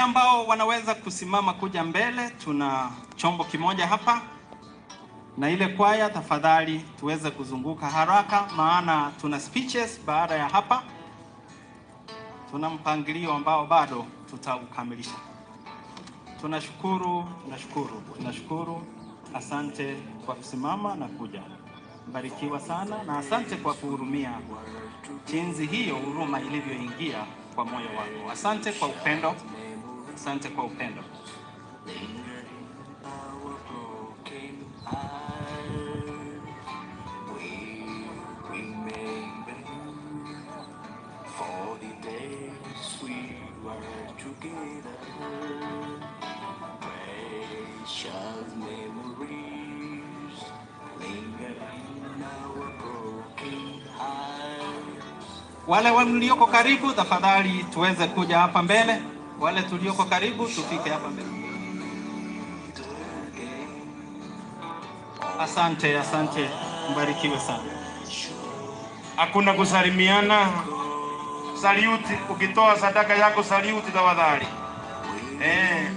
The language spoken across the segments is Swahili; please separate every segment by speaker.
Speaker 1: Ambao wanaweza kusimama kuja mbele, tuna chombo kimoja hapa na ile kwaya, tafadhali tuweze kuzunguka haraka, maana tuna speeches baada ya hapa. Tuna mpangilio ambao bado tutaukamilisha. Tunashukuru, tunashukuru, tunashukuru. Asante kwa kusimama na kuja. Mbarikiwa sana na asante kwa kuhurumia jinsi hiyo huruma ilivyoingia kwa moyo wako. Asante kwa upendo, asante kwa upendo.
Speaker 2: Linger in our broken heart. We remember you for the days we were together. Precious memories linger in our broken hearts.
Speaker 1: Wale mlioko karibu, tafadhali tuweze kuja hapa mbele. Wale tulioko karibu tufike hapa mbele.
Speaker 2: Again.
Speaker 1: Asante, asante, mbarikiwe sana.
Speaker 3: Hakuna kusalimiana. Salute, ukitoa sadaka yako salute tafadhali.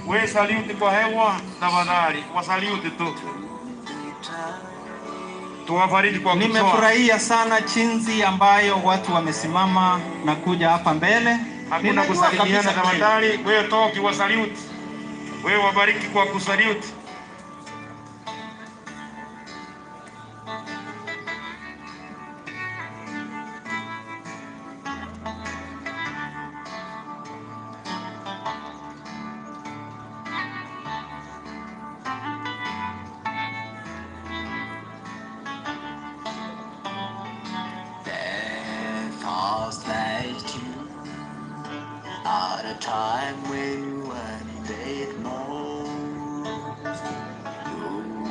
Speaker 3: We salute kwa hewa tafadhali, wasalute tu. Tuwafariji kwa kutoa.
Speaker 1: Nimefurahia sana jinsi ambayo watu wamesimama na kuja hapa mbele.
Speaker 3: Hakuna
Speaker 1: Ninajua
Speaker 3: kusalimiana
Speaker 1: kabisa kweli.
Speaker 3: tafadhali. Wewe toa ukiwasalute. Wewe wabariki kwa kusalute.
Speaker 2: Death has left you at a time when one needed most. You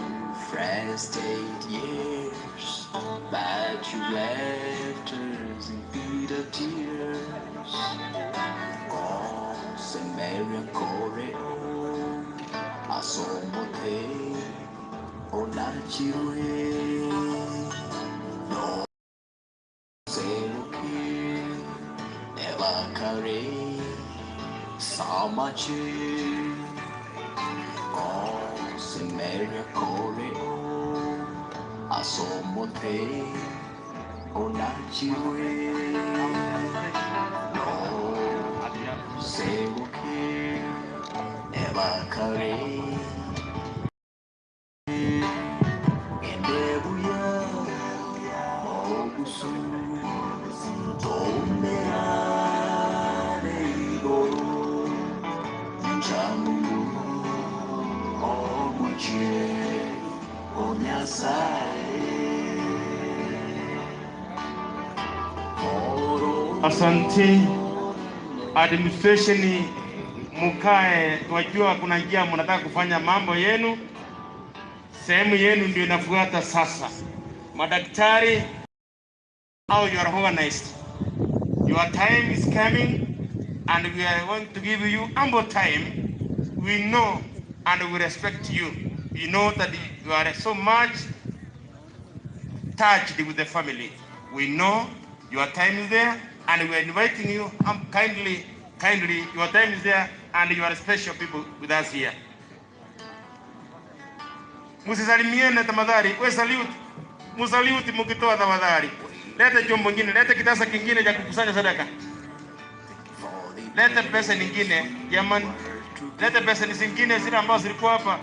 Speaker 2: fresh 8 years, but you left us in bitter tears. Gosemeria koreo, asomote onachiwe. No semuki nevakare samachi. Gosemeria koreo, asomote onachiwe. No semuki nevakare. Endebuya mogusu tomerane igoro nchamungu omuche onyasaye oro.
Speaker 3: Asante administration, mukae, twajua kuna njia mnataka kufanya mambo yenu, sehemu yenu ndio inafuata sasa. Madaktari how you are organized. Your time is coming and we are going to give you ample time. We know and we respect you. We know that you are so much touched with the family. We know your time is there and we are inviting you kindly, kindly, your time is there and you are special people with us here. Msisalimiane tafadhali, we salute. Msalute mkitoa tafadhali. Lete chombo kingine, lete kitasa kingine cha kukusanya sadaka. Lete pesa nyingine, jamani. Lete pesa zingine zile ambazo zilikuwa hapa.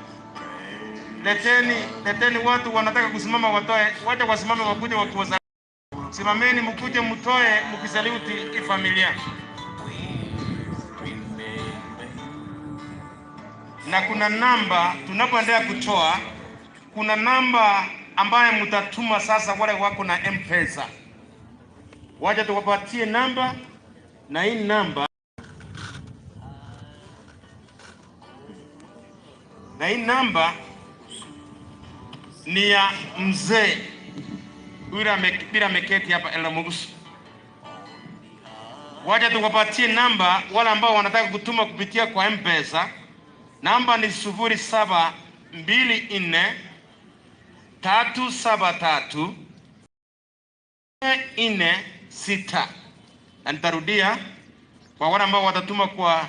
Speaker 3: Leteni, leteni watu wanataka kusimama watoe, wacha wasimame wakuje wakiwa. Simameni mkuje mtoe mkisalute hii familia. Na kuna namba tunapoendelea kutoa, kuna namba ambayo mtatuma sasa wale wako na M-Pesa. Wacha tuwapatie namba na hii namba ni ya mzee yule bila ameketi hapa Elda Mugusu. Wacha tuwapatie namba wale ambao wanataka kutuma kupitia kwa M-Pesa. Namba ni 0724 373 46. Na nitarudia kwa wale ambao watatuma kwa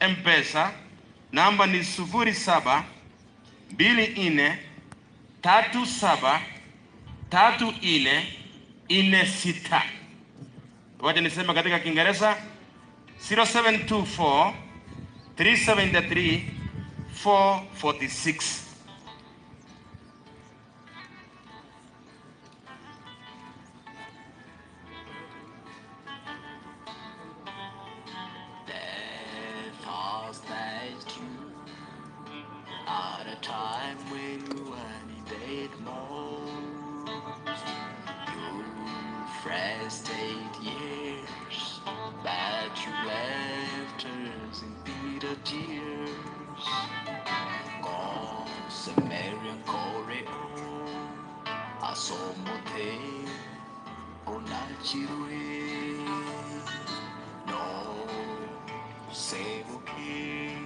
Speaker 3: M-Pesa namba ni 07 24 37 34 46. Wacha niseme katika Kiingereza 0724 373 446.
Speaker 2: Death has snatched you at a time when you needed most. You fresh 8 years, but you left us in bitter tears. Gone Coreo, Asomote, Onachirue. No Sebuki,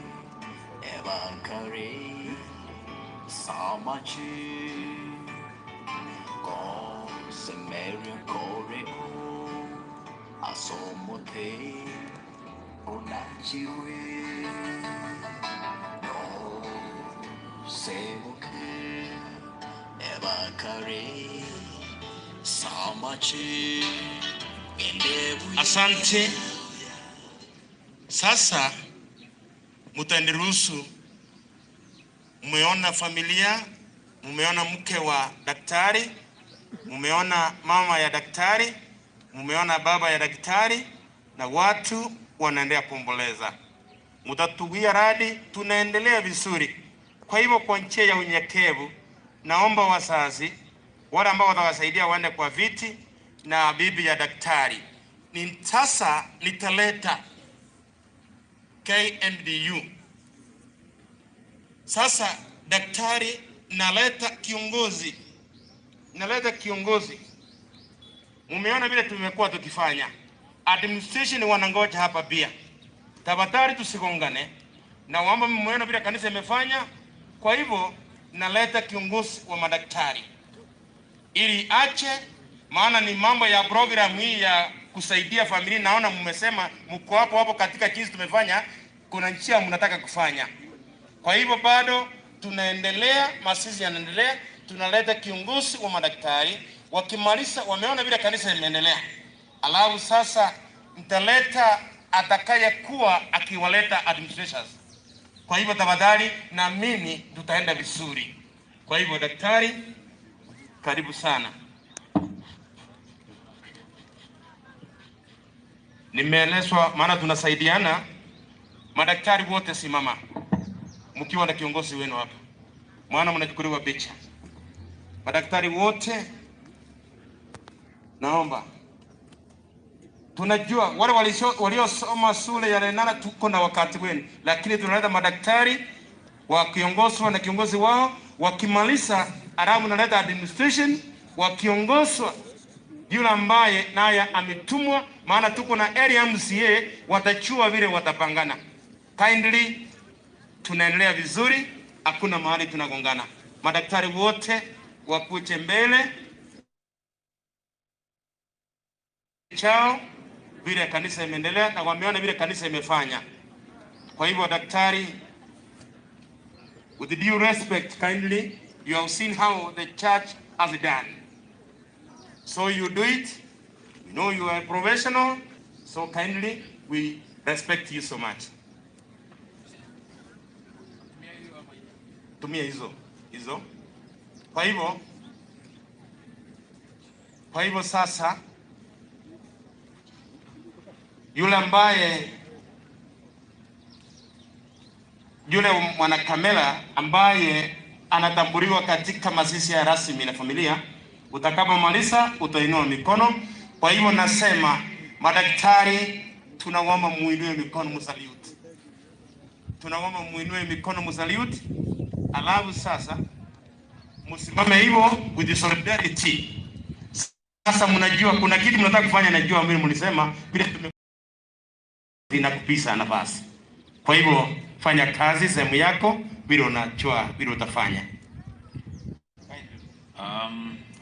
Speaker 2: Evankari, Samachi, Gone Coreo, Asomote, Onachirue. No Sebuki, Evankari, Samachi.
Speaker 3: Asante. Sasa mtaniruhusu, mmeona familia, mmeona mke wa daktari, mmeona mama ya daktari, mmeona baba ya daktari, na watu wanaendelea kuomboleza. Mtatugia radi, tunaendelea vizuri. Kwa hivyo kwa njia ya unyenyekevu, naomba wazazi wale ambao watawasaidia waende kwa viti na bibi ya daktari. Ni sasa nitaleta KMDU. Sasa daktari, naleta kiongozi. Naleta kiongozi. Mumeona vile tumekuwa tukifanya. Administration wanangoja hapa pia. Tafadhali tusigongane. Na waomba mmeona vile kanisa imefanya. Kwa hivyo naleta kiongozi wa madaktari ili ache, maana ni mambo ya program hii ya kusaidia familia. Naona mmesema mko hapo hapo katika jinsi tumefanya, kuna njia mnataka kufanya. Kwa hivyo bado tunaendelea, masisi yanaendelea, tunaleta kiongozi wa madaktari. Wakimaliza wameona vile kanisa imeendelea. Alafu sasa mtaleta atakayekuwa akiwaleta administrators. Kwa hivyo tafadhali, na mimi tutaenda vizuri. Kwa hivyo daktari, karibu sana. Nimeelezwa maana tunasaidiana. Madaktari wote simama mkiwa na kiongozi wenu hapa, maana mnachukuliwa picha. Madaktari wote naomba, tunajua wale waliosoma shule ya Lenana tuko na wakati wenu, lakini tunaleta madaktari wakiongozwa na kiongozi wao. Wakimaliza alafu naleta administration wakiongozwa yule ambaye naye ametumwa, maana tuko na area MCA, watachua vile watapangana. Kindly, tunaendelea vizuri, hakuna mahali tunagongana. Madaktari wote wakuje mbele chao vile kanisa imeendelea na wameona vile kanisa imefanya. Kwa hivyo daktari, with due respect, kindly, you have seen how the church has done. So you do it. We know you are professional, so kindly we respect you so much. Tumia hizo hizo. Kwa hivyo sasa yule ambaye yule mwanakamera ambaye anatambuliwa katika mazishi ya rasmi na familia, utakapomaliza utainua mikono. Kwa hivyo nasema madaktari, tunaomba muinue mikono msalute. Tunaomba muinue mikono msalute. Alafu sasa msimame hivyo with solidarity. Sasa mnajua kuna kitu mnataka kufanya, najua mimi mlisema vile inakupisa nafasi. Kwa hivyo fanya kazi sehemu yako vile unajua vile utafanya.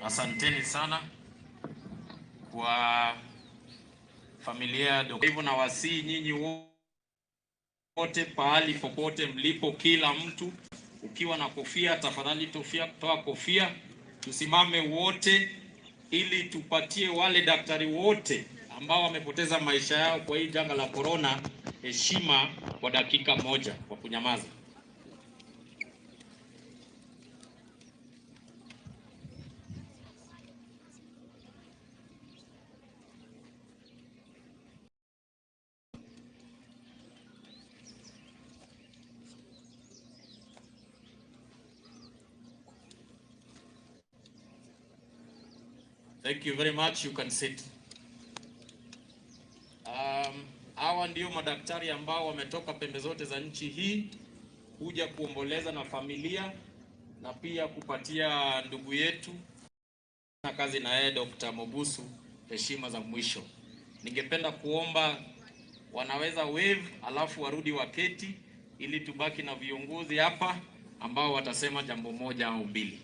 Speaker 4: Asanteni sana kwa familia. Hivyo na wasii nyinyi Wote pahali popote mlipo, kila mtu ukiwa na kofia, tafadhali toa kofia, tusimame wote ili tupatie wale daktari wote ambao wamepoteza maisha yao kwa hii janga la corona heshima kwa dakika moja kwa kunyamaza. Thank you very much. You can sit. Hawa ndio madaktari ambao wametoka pembe zote za nchi hii kuja kuomboleza na familia na pia kupatia ndugu yetu na kazi na yeye Dr. Mobusu heshima za mwisho. Ningependa kuomba wanaweza wave alafu warudi waketi ili tubaki na viongozi hapa ambao watasema jambo moja au mbili.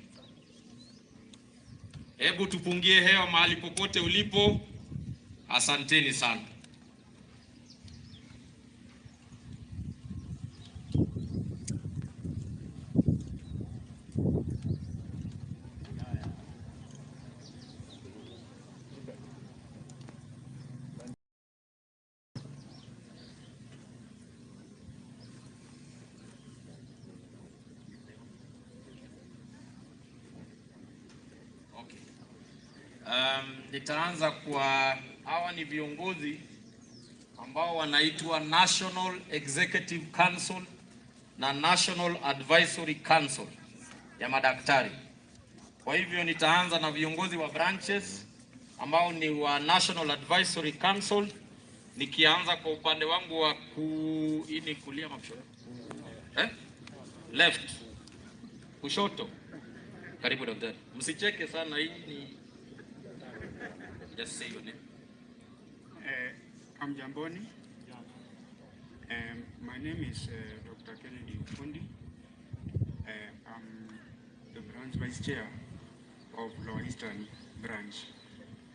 Speaker 4: Hebu tupungie hewa mahali popote ulipo. Asanteni sana. Okay. Nitaanza kwa hawa ni viongozi ambao wanaitwa National Executive Council na National Advisory Council ya madaktari. Kwa hivyo nitaanza na viongozi wa branches ambao ni wa National Advisory Council, nikianza kwa upande wangu wa hii ni kulia ama kushoto? Left. Kushoto. Karibu daktari. Msicheke sana, hii ni just say your name.
Speaker 5: Hamjamboni. My name is Dr. Kennedy Fundi. I'm the branch vice chair of Lower Eastern Branch,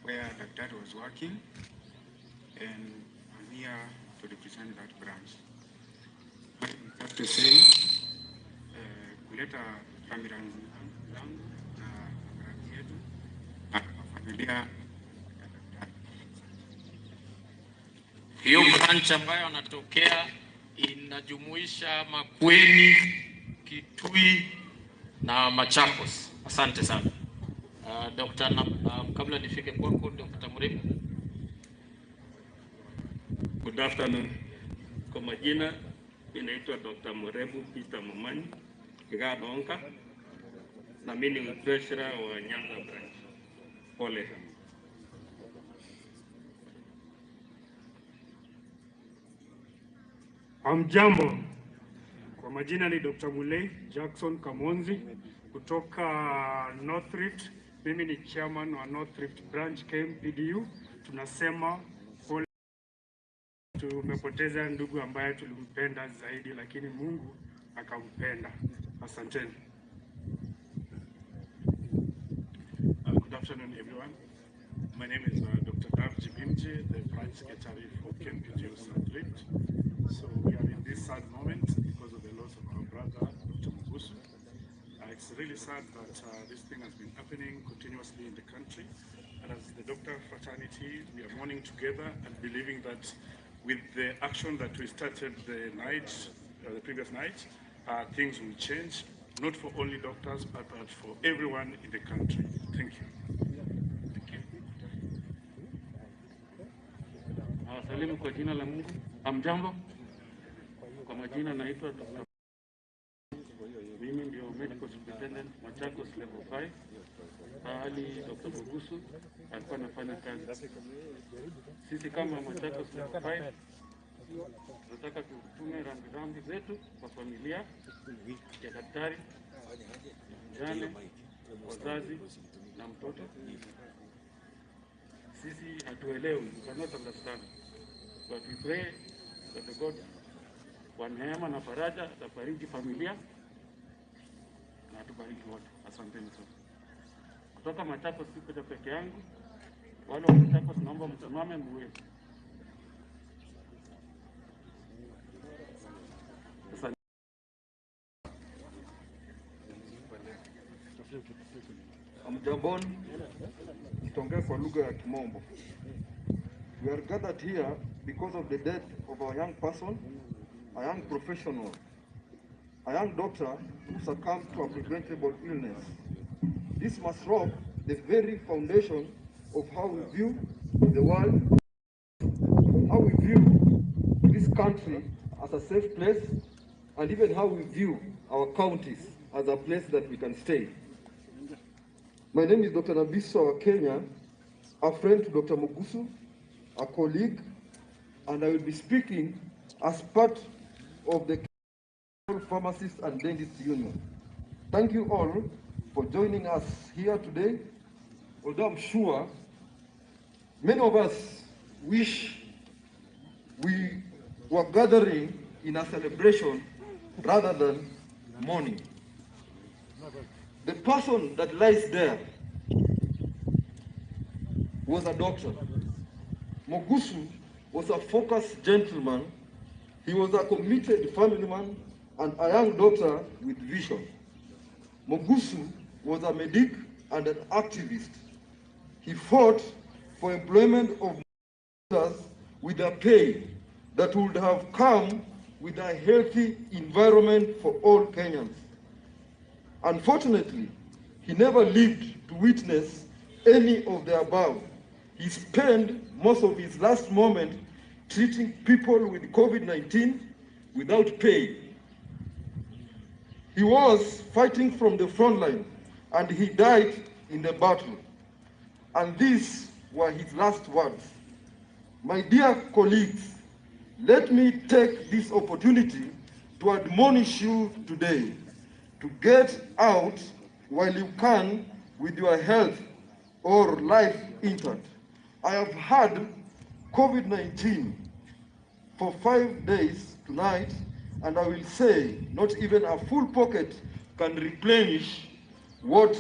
Speaker 5: where Dr. was working, and I'm here to represent that branch. Just to say, kuleta rambirambi zangu na branch yetu na familia ya daktari.
Speaker 4: Hiyo branch ambayo anatokea inajumuisha Makueni, Kitui na Machakos. Asante sana. Dr. Kabla nifike kwako Dr. Mrima.
Speaker 6: Good afternoon. Kwa majina ninaitwa Dr. Murebu Peter Momanyi Kigadonka na mimi ni treasurer wa Nyanza branch. Pole.
Speaker 7: Hamjambo. Kwa majina ni Dr. Mulei Jackson Kamonzi kutoka North Rift. Mimi ni chairman wa North Rift Branch KMPDU. Tunasema pole, tumepoteza ndugu ambaye tulimpenda zaidi, lakini Mungu akampenda. Asanteni.
Speaker 8: Good afternoon, everyone. My name is Dr. Davji Bimji, the branch secretary for KMPDU South Rift. So we are in this sad moment because of the loss of our brother, Dr. Mugusu. It's really sad that this thing has been happening continuously in the country. And as the doctor fraternity, we are mourning together and believing that with the action that we started the previous night, things will change, not for only doctors, but for everyone in the country. Thank you.
Speaker 4: Thank you.
Speaker 6: Nawasalimu kwa jina la Mungu. Hamjambo. Kwa majina naitwa Dr. Mimi ndio medical superintendent Machakos level 5. Pahali Dr. Bogusu alikuwa anafanya kazi. Sisi kama Machakos level 5 tunataka tutume rambirambi zetu kwa familia ya daktari, mjane, wazazi na mtoto. Sisi hatuelewi, we cannot understand, but we pray that the God wa neema na faraja atabariki familia na atubariki wote. Asanteni sana. Kutoka Machakos sikuja peke yangu, wale wa Machakos naomba msimame muwe.
Speaker 9: Gabon. Nitaongea kwa lugha ya Kimombo. We are gathered here because of the death of our young person, a young professional, a young doctor who succumbed to a preventable illness. This must rock the very foundation of how we view the world, how we view this country as a safe place, and even how we view our counties as a place that we can stay. My name is Dr. Nabiswa wa Kenya, a friend to Dr. Mogusu, a colleague, and I will be speaking as part of the Pharmacists and Dentists Union. Thank you all for joining us here today. Although I'm sure many of us wish we were gathering in a celebration rather than mourning. The person that lies there was a doctor. Mogusu was a focused gentleman. He was a committed family man and a young doctor with vision. Mogusu was a medic and an activist. He fought for employment of doctors with a pay that would have come with a healthy environment for all Kenyans. Unfortunately, he never lived to witness any of the above. He spent most of his last moment treating people with COVID-19 without pay. He was fighting from the front line and he died in the battle. And these were his last words. My dear colleagues, let me take this opportunity to admonish you today to get out while you can with your health or life intact. I have had COVID-19 for 5 days tonight, and I will say not even a full pocket can replenish what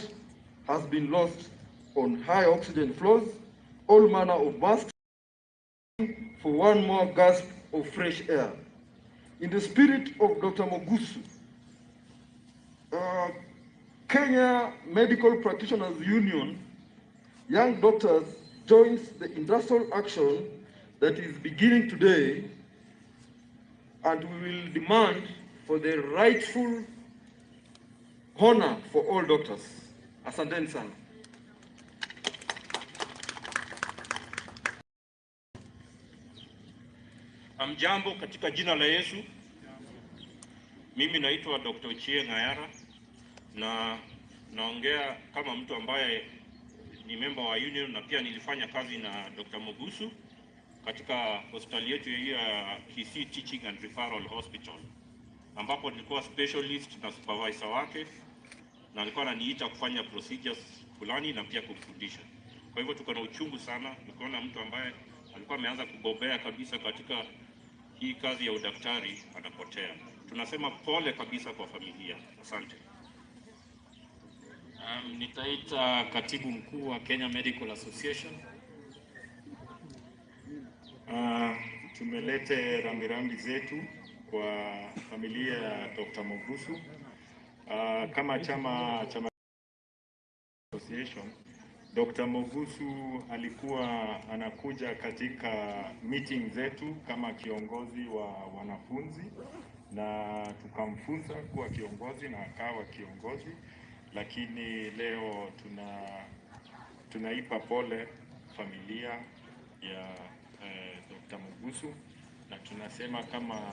Speaker 9: has been lost on high oxygen floors, all manner of masks, for one more gasp of fresh air. In the spirit of Dr. Mogusu, Kenya Medical Practitioners Union, Young Doctors joins the industrial action that is beginning today, and we will demand for the rightful honor for all doctors. Asanteni sana.
Speaker 3: Amjambo katika jina la Yesu. Mimi naitwa Dr. Ochieng Ayara na naongea kama mtu ambaye ni member wa union na pia nilifanya kazi na Dr. Mogusu katika hospitali yetu ya Kisii Teaching and Referral Hospital, ambapo nilikuwa specialist na supervisor wake, na alikuwa ananiita kufanya procedures fulani na pia kumfundisha. Kwa hivyo tuko na uchungu sana tukiona mtu ambaye alikuwa ameanza kubobea kabisa katika hii kazi ya udaktari anapotea. Tunasema pole kabisa kwa familia. Asante.
Speaker 4: Nitaita katibu mkuu wa Kenya Medical Association.
Speaker 10: Tumelete rambirambi zetu kwa familia ya Dr. Mogusu. Kama chama cha Association, Dr. Mogusu alikuwa anakuja katika meeting zetu kama kiongozi wa wanafunzi, na tukamfunza kuwa kiongozi na akawa kiongozi, lakini leo tunaipa pole familia ya Dr. Mogusu, na tunasema kama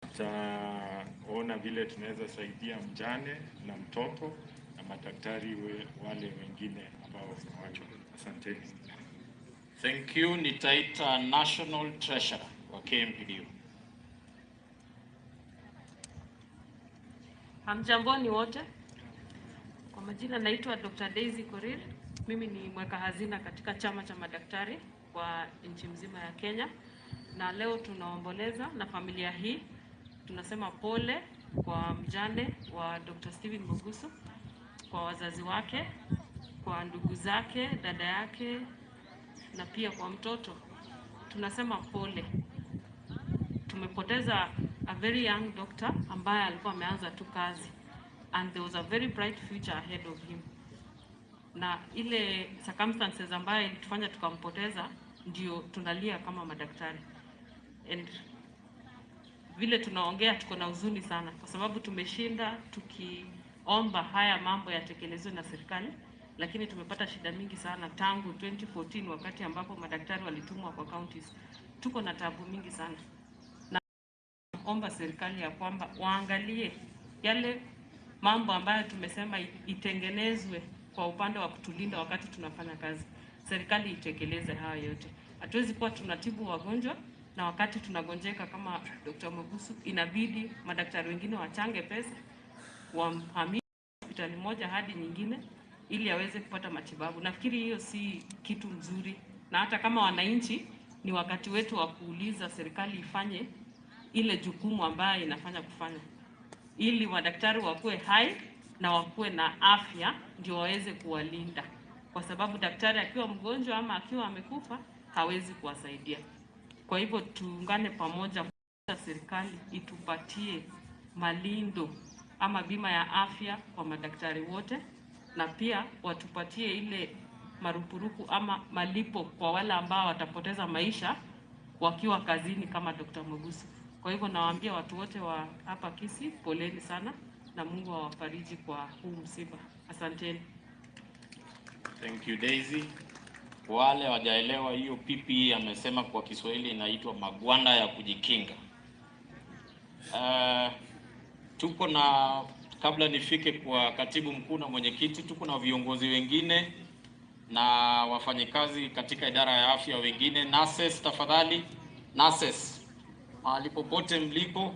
Speaker 10: tutaona vile tunaweza saidia mjane na mtoto na madaktari wale wengine ambao wamewachwa. Asanteni.
Speaker 4: Thank you. Nitaita National Treasurer wa KMPDU.
Speaker 11: Hamjamboni wote. Kwa majina naitwa Dr. Daisy Korir. Mimi ni mweka hazina katika chama cha madaktari kwa nchi mzima ya Kenya, na leo tunaomboleza na familia hii. Tunasema pole kwa mjane wa Dr. Stephen Mogusu, kwa wazazi wake, kwa ndugu zake, dada yake, na pia kwa mtoto. Tunasema pole. Tumepoteza a very young doctor ambaye alikuwa ameanza tu kazi, and there was a very bright future ahead of him. na ile circumstances ambayo ilitufanya tukampoteza ndio tunalia kama madaktari. And vile tunaongea tuko na huzuni sana, kwa sababu tumeshinda tukiomba haya mambo yatekelezwe na serikali, lakini tumepata shida mingi sana tangu 2014 wakati ambapo madaktari walitumwa kwa counties. Tuko na tabu mingi sana, na omba serikali ya kwamba waangalie yale mambo ambayo tumesema itengenezwe kwa upande wa kutulinda wakati tunafanya kazi. Serikali itekeleze hayo yote. Hatuwezi kuwa tunatibu wagonjwa na wakati tunagonjeka kama Dr. Mogusu, inabidi madaktari wengine wachange pesa wamhamishe hospitali moja hadi nyingine ili aweze kupata matibabu. Nafikiri hiyo si kitu mzuri, na hata kama wananchi ni wakati wetu wa kuuliza serikali ifanye ile jukumu ambayo inafanya kufanya, ili madaktari wakuwe hai na wakuwe na afya ndio waweze kuwalinda, kwa sababu daktari akiwa mgonjwa ama akiwa amekufa hawezi kuwasaidia. Kwa hivyo tuungane pamoja, serikali itupatie malindo ama bima ya afya kwa madaktari wote, na pia watupatie ile marupurupu ama malipo kwa wale ambao watapoteza maisha wakiwa kazini kama Dr. Mogusu. Kwa hivyo nawaambia watu wote wa hapa Kisii, poleni sana na Mungu awafariji kwa huu msiba. Asanteni.
Speaker 4: Thank you, Daisy. Wale wajaelewa hiyo PPE amesema kwa Kiswahili inaitwa magwanda ya kujikinga. Tuko na, kabla nifike kwa katibu mkuu na mwenyekiti, tuko na viongozi wengine na wafanyikazi katika idara ya afya wengine. Nurses, tafadhali, nurses, mahali popote mlipo,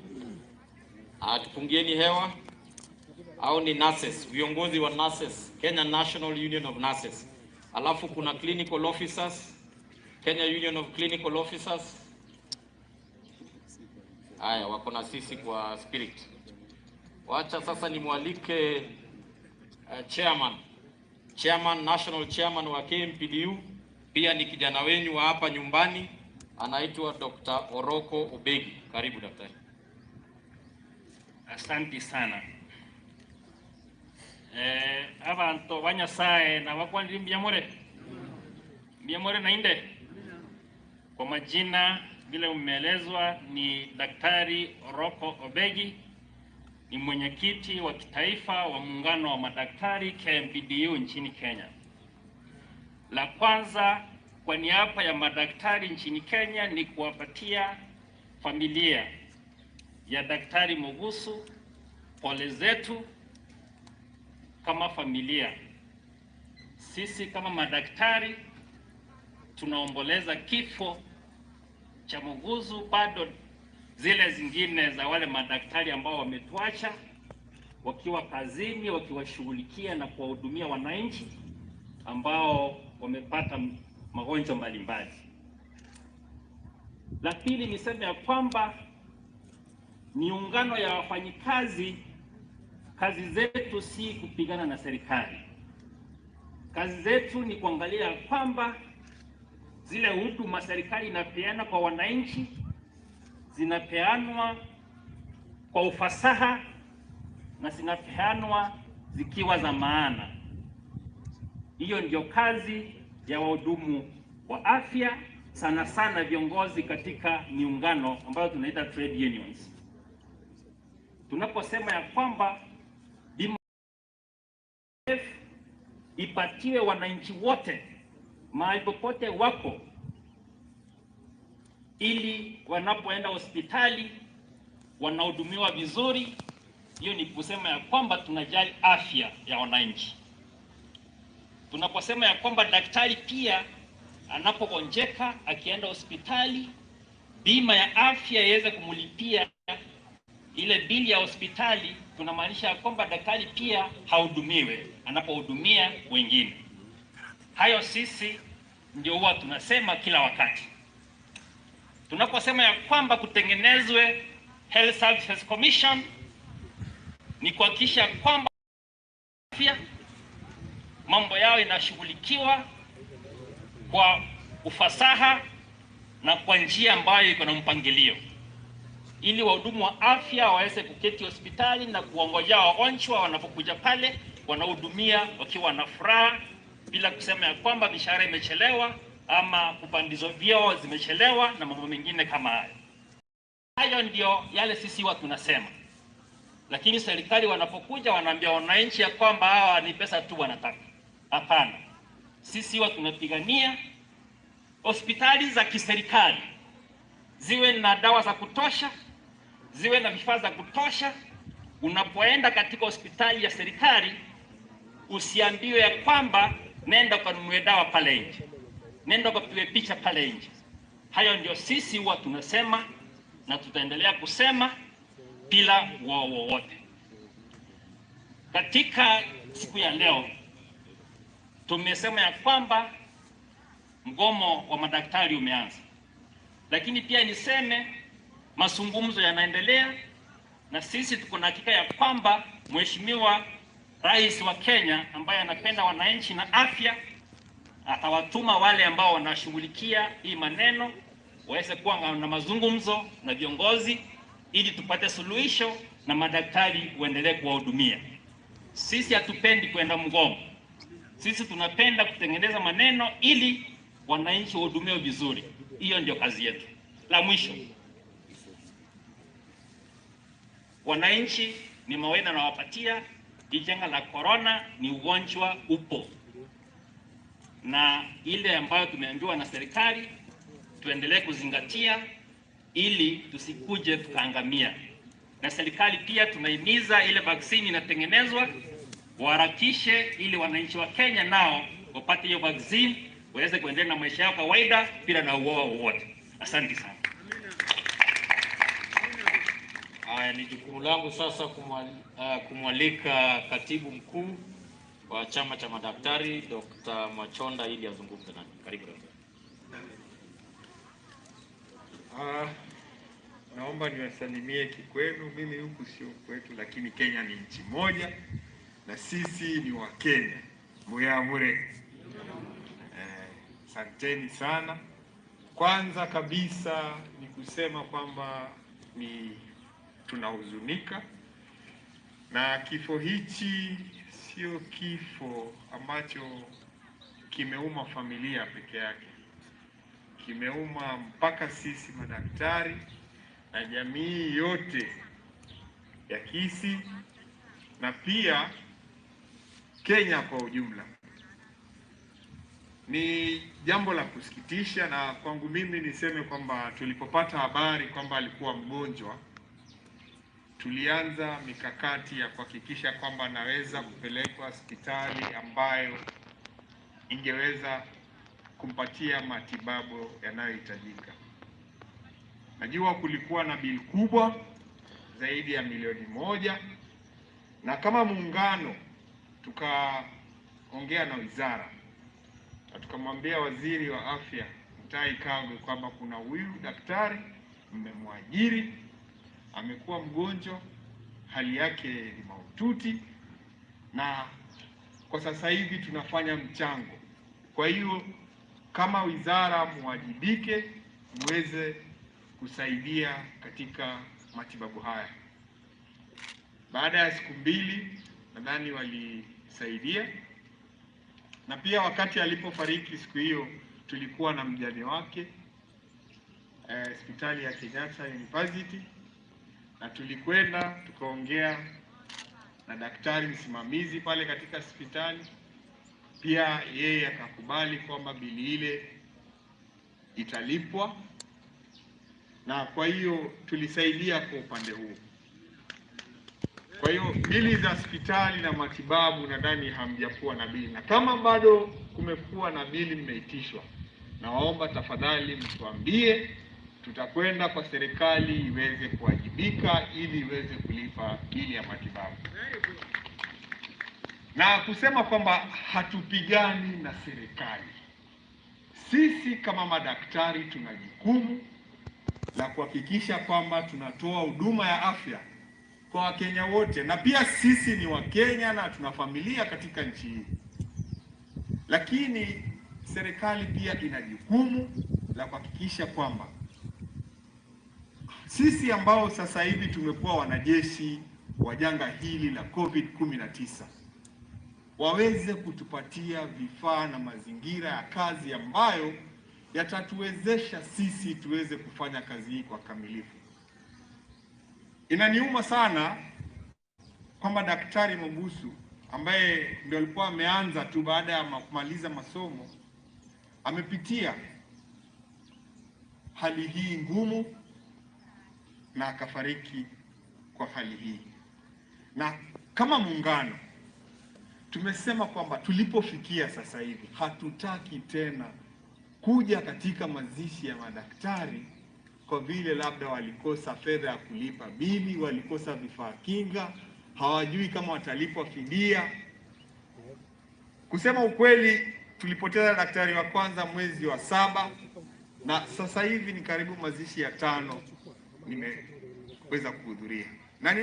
Speaker 4: tupungieni hewa. Au ni nurses, viongozi wa nurses, Kenya National Union of Nurses. Alafu kuna clinical officers, Kenya Union of Clinical Officers. Haya, wako na sisi kwa spirit. Wacha sasa nimwalike chairman, national chairman wa KMPDU, pia ni kijana wenyu wa hapa nyumbani, anaitwa Dr. Oroko Obegi. Karibu daktari.
Speaker 12: Asante sana. Abantu ba Nyasaye na bakwandiri mbyamore mbyamore nainde. Kwa majina vile umeelezwa ni Daktari Oroko Obegi, ni mwenyekiti wa kitaifa wa muungano wa madaktari KMPDU nchini Kenya. La kwanza kwa niaba ya madaktari nchini Kenya ni kuwapatia familia ya Daktari Mogusu pole zetu kama familia. Sisi kama madaktari tunaomboleza kifo cha Mogusu, bado zile zingine za wale madaktari ambao wametuacha wakiwa kazini, wakiwashughulikia na kuwahudumia wananchi ambao wamepata magonjwa mbalimbali. La pili niseme ya kwamba miungano ya wafanyikazi, kazi zetu si kupigana na serikali. Kazi zetu ni kuangalia kwamba zile huduma serikali inapeana kwa wananchi zinapeanwa kwa ufasaha na zinapeanwa zikiwa za maana. Hiyo ndio kazi ya wahudumu wa afya, sana sana viongozi katika miungano ambayo tunaita trade unions. Tunaposema ya kwamba bima ipatiwe wananchi wote mahali popote wako, ili wanapoenda hospitali wanahudumiwa vizuri, hiyo ni kusema ya kwamba tunajali afya ya wananchi. Tunaposema ya kwamba daktari pia anapogonjeka akienda hospitali, bima ya afya iweze kumlipia ile bili ya hospitali, tunamaanisha kwamba daktari pia hahudumiwe anapohudumia wengine. Hayo sisi ndio huwa tunasema kila wakati. Tunaposema ya kwamba kutengenezwe Health Services Commission ni kuhakikisha kwamba afya mambo yao inashughulikiwa kwa ufasaha na kwa njia ambayo iko na mpangilio, ili wahudumu wa afya waweze kuketi hospitali na kuongojea wagonjwa wanapokuja pale, wanahudumia wakiwa na furaha bila kusema ya kwamba mishahara imechelewa ama kupandizwa vyeo zimechelewa na mambo mengine kama hayo. Hayo ndio yale sisi huwa tunasema, lakini serikali wanapokuja wanaambia wananchi ya kwamba hawa ni pesa tu wanataka. Hapana, sisi huwa tunapigania hospitali za kiserikali ziwe na dawa za kutosha, ziwe na vifaa za kutosha. Unapoenda katika hospitali ya serikali usiambiwe ya kwamba nenda ukanunue dawa pale nje, nenda ukapigwe picha pale nje. Hayo ndio sisi huwa tunasema na tutaendelea kusema bila wao wowote. Katika siku ya leo tumesema ya kwamba mgomo wa madaktari umeanza, lakini pia niseme mazungumzo yanaendelea, na sisi tuko na hakika ya kwamba Mheshimiwa Rais wa Kenya ambaye anapenda wananchi na afya atawatuma wale ambao wanashughulikia hii maneno waweze kuwa na mazungumzo na viongozi ili tupate suluhisho na madaktari waendelee kuwahudumia. Sisi hatupendi kwenda mgomo. Sisi tunapenda kutengeneza maneno ili wananchi wahudumiwe vizuri. Hiyo ndio kazi yetu. La mwisho, wananchi ni mawaidha nawapatia, hii janga la corona ni ugonjwa upo, na ile ambayo tumeambiwa na serikali tuendelee kuzingatia ili tusikuje tukaangamia. Na serikali pia tunahimiza ile vaksini inatengenezwa waharakishe, ili wananchi wa Kenya nao wapate hiyo vaksini waweze kuendelea na maisha yao kawaida bila na uoga wowote. Asante sana.
Speaker 4: Haya, ni jukumu langu sasa kumwalika katibu mkuu wa chama cha madaktari Dr. Mwachonda ili azungumze nani. Karibu daktari.
Speaker 10: Naomba niwasalimie kikwenu. Mimi huku sio kwetu, lakini Kenya ni nchi moja na sisi ni wa Kenya. Muyamure. Asanteni sana. Kwanza kabisa ni kusema kwamba ni tunahuzunika na kifo hichi. Sio kifo ambacho kimeuma familia peke yake, kimeuma mpaka sisi madaktari na jamii yote ya Kisii na pia Kenya kwa ujumla. Ni jambo la kusikitisha, na kwangu mimi niseme kwamba tulipopata habari kwamba alikuwa mgonjwa, tulianza mikakati ya kuhakikisha kwamba anaweza kupelekwa hospitali ambayo ingeweza kumpatia matibabu yanayohitajika. Najua kulikuwa na bili kubwa zaidi ya 1,000,000, na kama muungano tukaongea na wizara na tukamwambia waziri wa afya Mutahi Kagwe kwamba kuna huyu daktari mmemwajiri, amekuwa mgonjwa, hali yake ni mahututi, na kwa sasa hivi tunafanya mchango. Kwa hiyo kama wizara muwajibike, muweze kusaidia katika matibabu haya. Baada ya siku 2 nadhani walisaidia, na pia wakati alipofariki siku hiyo tulikuwa na mjane wake hospitali ya Kenyatta University, na tulikwenda tukaongea na daktari msimamizi pale katika hospitali. Pia yeye akakubali kwamba bili ile italipwa, na kwa hiyo tulisaidia kwa upande huo. Kwa hiyo bili za hospitali na matibabu nadhani hamjakuwa na bili, na kama bado kumekuwa na bili mmeitishwa, nawaomba tafadhali mtuambie, tutakwenda kwa serikali iweze kuwajibika ili iweze kulipa bili ya matibabu. Na kusema kwamba hatupigani na serikali, sisi kama madaktari tuna jukumu la kuhakikisha kwamba tunatoa huduma ya afya kwa Wakenya wote, na pia sisi ni Wakenya na tuna familia katika nchi hii. Lakini serikali pia ina jukumu la kuhakikisha kwamba sisi ambao sasa hivi tumekuwa wanajeshi wa janga hili la COVID-19, waweze kutupatia vifaa na mazingira ya kazi ambayo yatatuwezesha sisi tuweze kufanya kazi hii kwa kamilifu. Inaniuma sana kwamba Daktari Mogusu ambaye ndio alikuwa ameanza tu baada ya kumaliza masomo amepitia hali hii ngumu na akafariki kwa hali hii. Na kama muungano tumesema kwamba tulipofikia sasa hivi hatutaki tena kuja katika mazishi ya madaktari kwa vile labda walikosa fedha ya kulipa bili, walikosa vifaa kinga, hawajui kama watalipwa fidia. Kusema ukweli, tulipoteza daktari wa kwanza mwezi wa 7 na sasa hivi ni karibu mazishi ya 5 nimeweza kuhudhuria. Na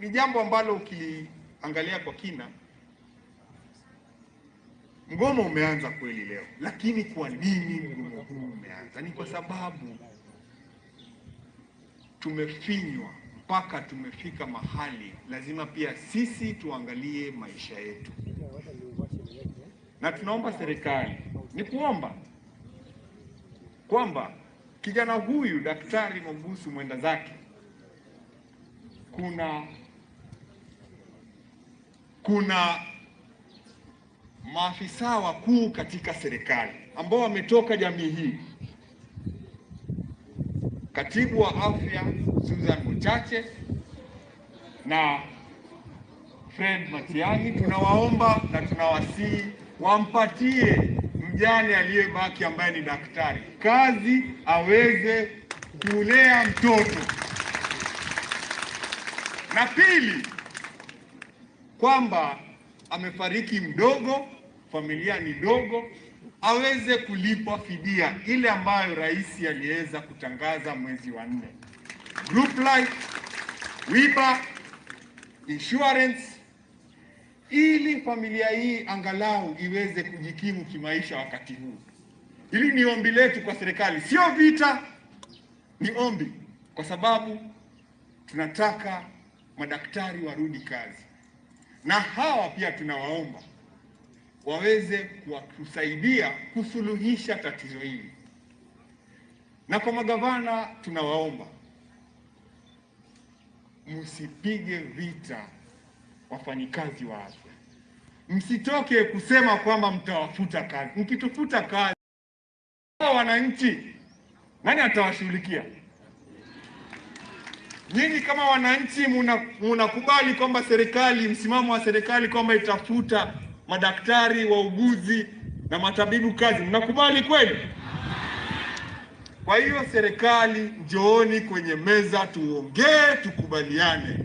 Speaker 10: ni jambo ambalo ukiliangalia kwa kina, mgomo umeanza kweli leo, lakini kwa nini mgomo huu umeanza? Ni kwa sababu tumefinywa mpaka tumefika mahali lazima pia sisi tuangalie maisha yetu. Na tunaomba serikali, ni kuomba kwamba kijana huyu Daktari Mogusu mwenda zake, kuna maafisa wakuu katika serikali ambao wametoka jamii hii. Katibu wa afya Susan Mochache na Fred Matiang'i, tunawaomba na tunawasihi wampatie mjane aliyebaki ambaye ni daktari kazi aweze kulea mtoto. Na pili, kwamba amefariki mdogo, familia ni dogo, aweze kulipwa fidia ile ambayo rais aliweza kutangaza mwezi wa 4. Group Life, Wiba, insurance, ili familia hii angalau iweze kujikimu kimaisha wakati huu. Hili ni ombi letu kwa serikali, sio vita, ni ombi, kwa sababu tunataka madaktari warudi kazi. Na hawa pia tunawaomba waweze kutusaidia kusuluhisha tatizo hili. Na kwa magavana tunawaomba msipige vita wafanyikazi wa afya. Msitoke kusema kwamba mtawafuta kazi. Mkitufuta kazi wananchi, nani atawashughulikia? Nyinyi kama wananchi mnakubali kwamba serikali, msimamo wa serikali kwamba itafuta madaktari, wauguzi na matabibu kazi, mnakubali kweli? Kwa hiyo serikali, njooni kwenye meza tuongee, tukubaliane.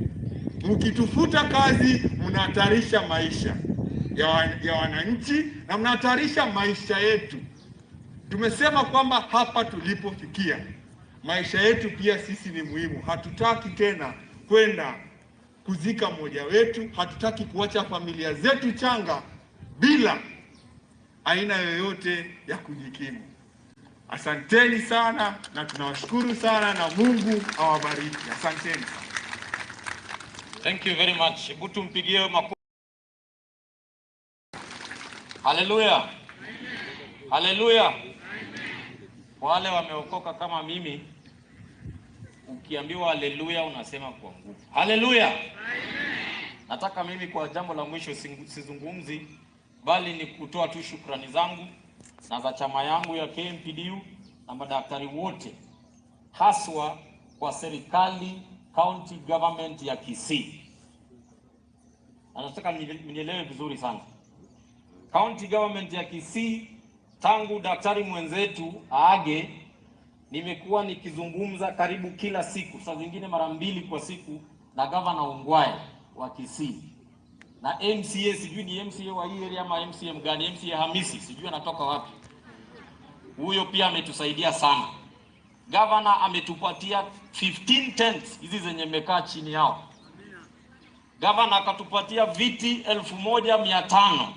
Speaker 10: Mkitufuta kazi mnahatarisha maisha ya wananchi na mnahatarisha maisha yetu. Tumesema kwamba hapa tulipofikia maisha yetu pia sisi ni muhimu. Hatutaki tena kwenda kuzika mmoja wetu, hatutaki kuacha familia zetu changa bila aina yoyote ya kujikimu. Asanteni sana na tunawashukuru sana na Mungu awabariki. Asanteni sana.
Speaker 4: Thank you very much. Hebu tumpigie makofi. Haleluya. Haleluya. Wale wameokoka kama mimi, ukiambiwa haleluya unasema kwa nguvu. Haleluya. Nataka mimi kwa jambo la mwisho sizungumzi, bali ni kutoa tu shukrani zangu na za chama yangu ya KMPDU na madaktari wote, haswa kwa serikali county government ya Kisii. Na nataka mnielewe vizuri sana. County government ya Kisii, tangu daktari mwenzetu aage, nimekuwa nikizungumza karibu kila siku, saa zingine mara 2 kwa siku, na Governor Ongwae wa Kisii na MCA, sijui ni MCA wa hii area ama MCA mgani, MCA Hamisi, sijui anatoka wapi. Huyo pia ametusaidia sana. Governor ametupatia 15 tents hizi zenye mekaa chini yao. Governor akatupatia viti 1500.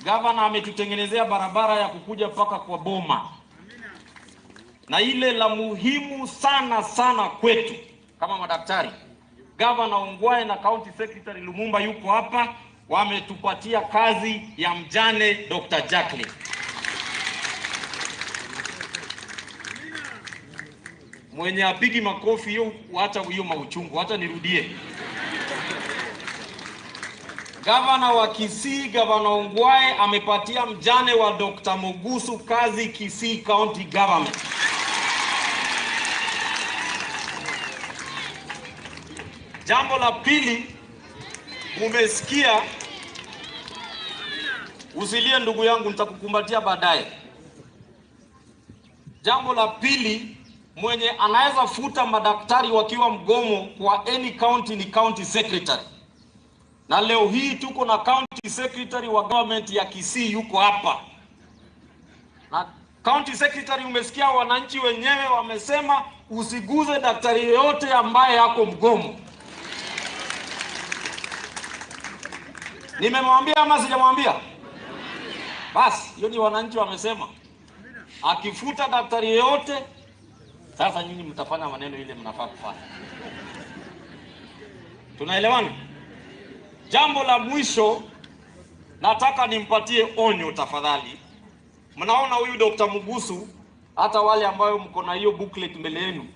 Speaker 4: Governor ametutengenezea barabara ya kukuja mpaka kwa boma. Na ile la muhimu sana sana kwetu kama madaktari, Governor Ongwae na County Secretary Lumumba yuko hapa, wametupatia kazi ya mjane Dr. Jacqueline. Mwenye apigi makofi hiyo, hata hiyo mauchungu, hata nirudie. Gavana wa Kisii, Gavana Ongwae amepatia mjane wa Dr. Mugusu kazi Kisii County Government. Jambo la pili, umesikia, usilie ndugu yangu, nitakukumbatia baadaye. Jambo la pili, mwenye anaweza futa madaktari wakiwa mgomo kwa any county ni county secretary. Na leo hii tuko na county secretary wa government ya Kisii yuko hapa. Na county secretary, umesikia wananchi wenyewe wamesema usiguze daktari yeyote ambaye yako mgomo. Nimemwambia ama sijamwambia? Basi, hiyo ni wananchi wamesema. Akifuta daktari yeyote, sasa nyinyi mtafanya maneno ile mnafaa kufanya. Tunaelewana? Jambo la mwisho nataka nimpatie onyo tafadhali. Mnaona huyu Dr. Mugusu, hata wale ambayo mko na hiyo booklet mbele yenu,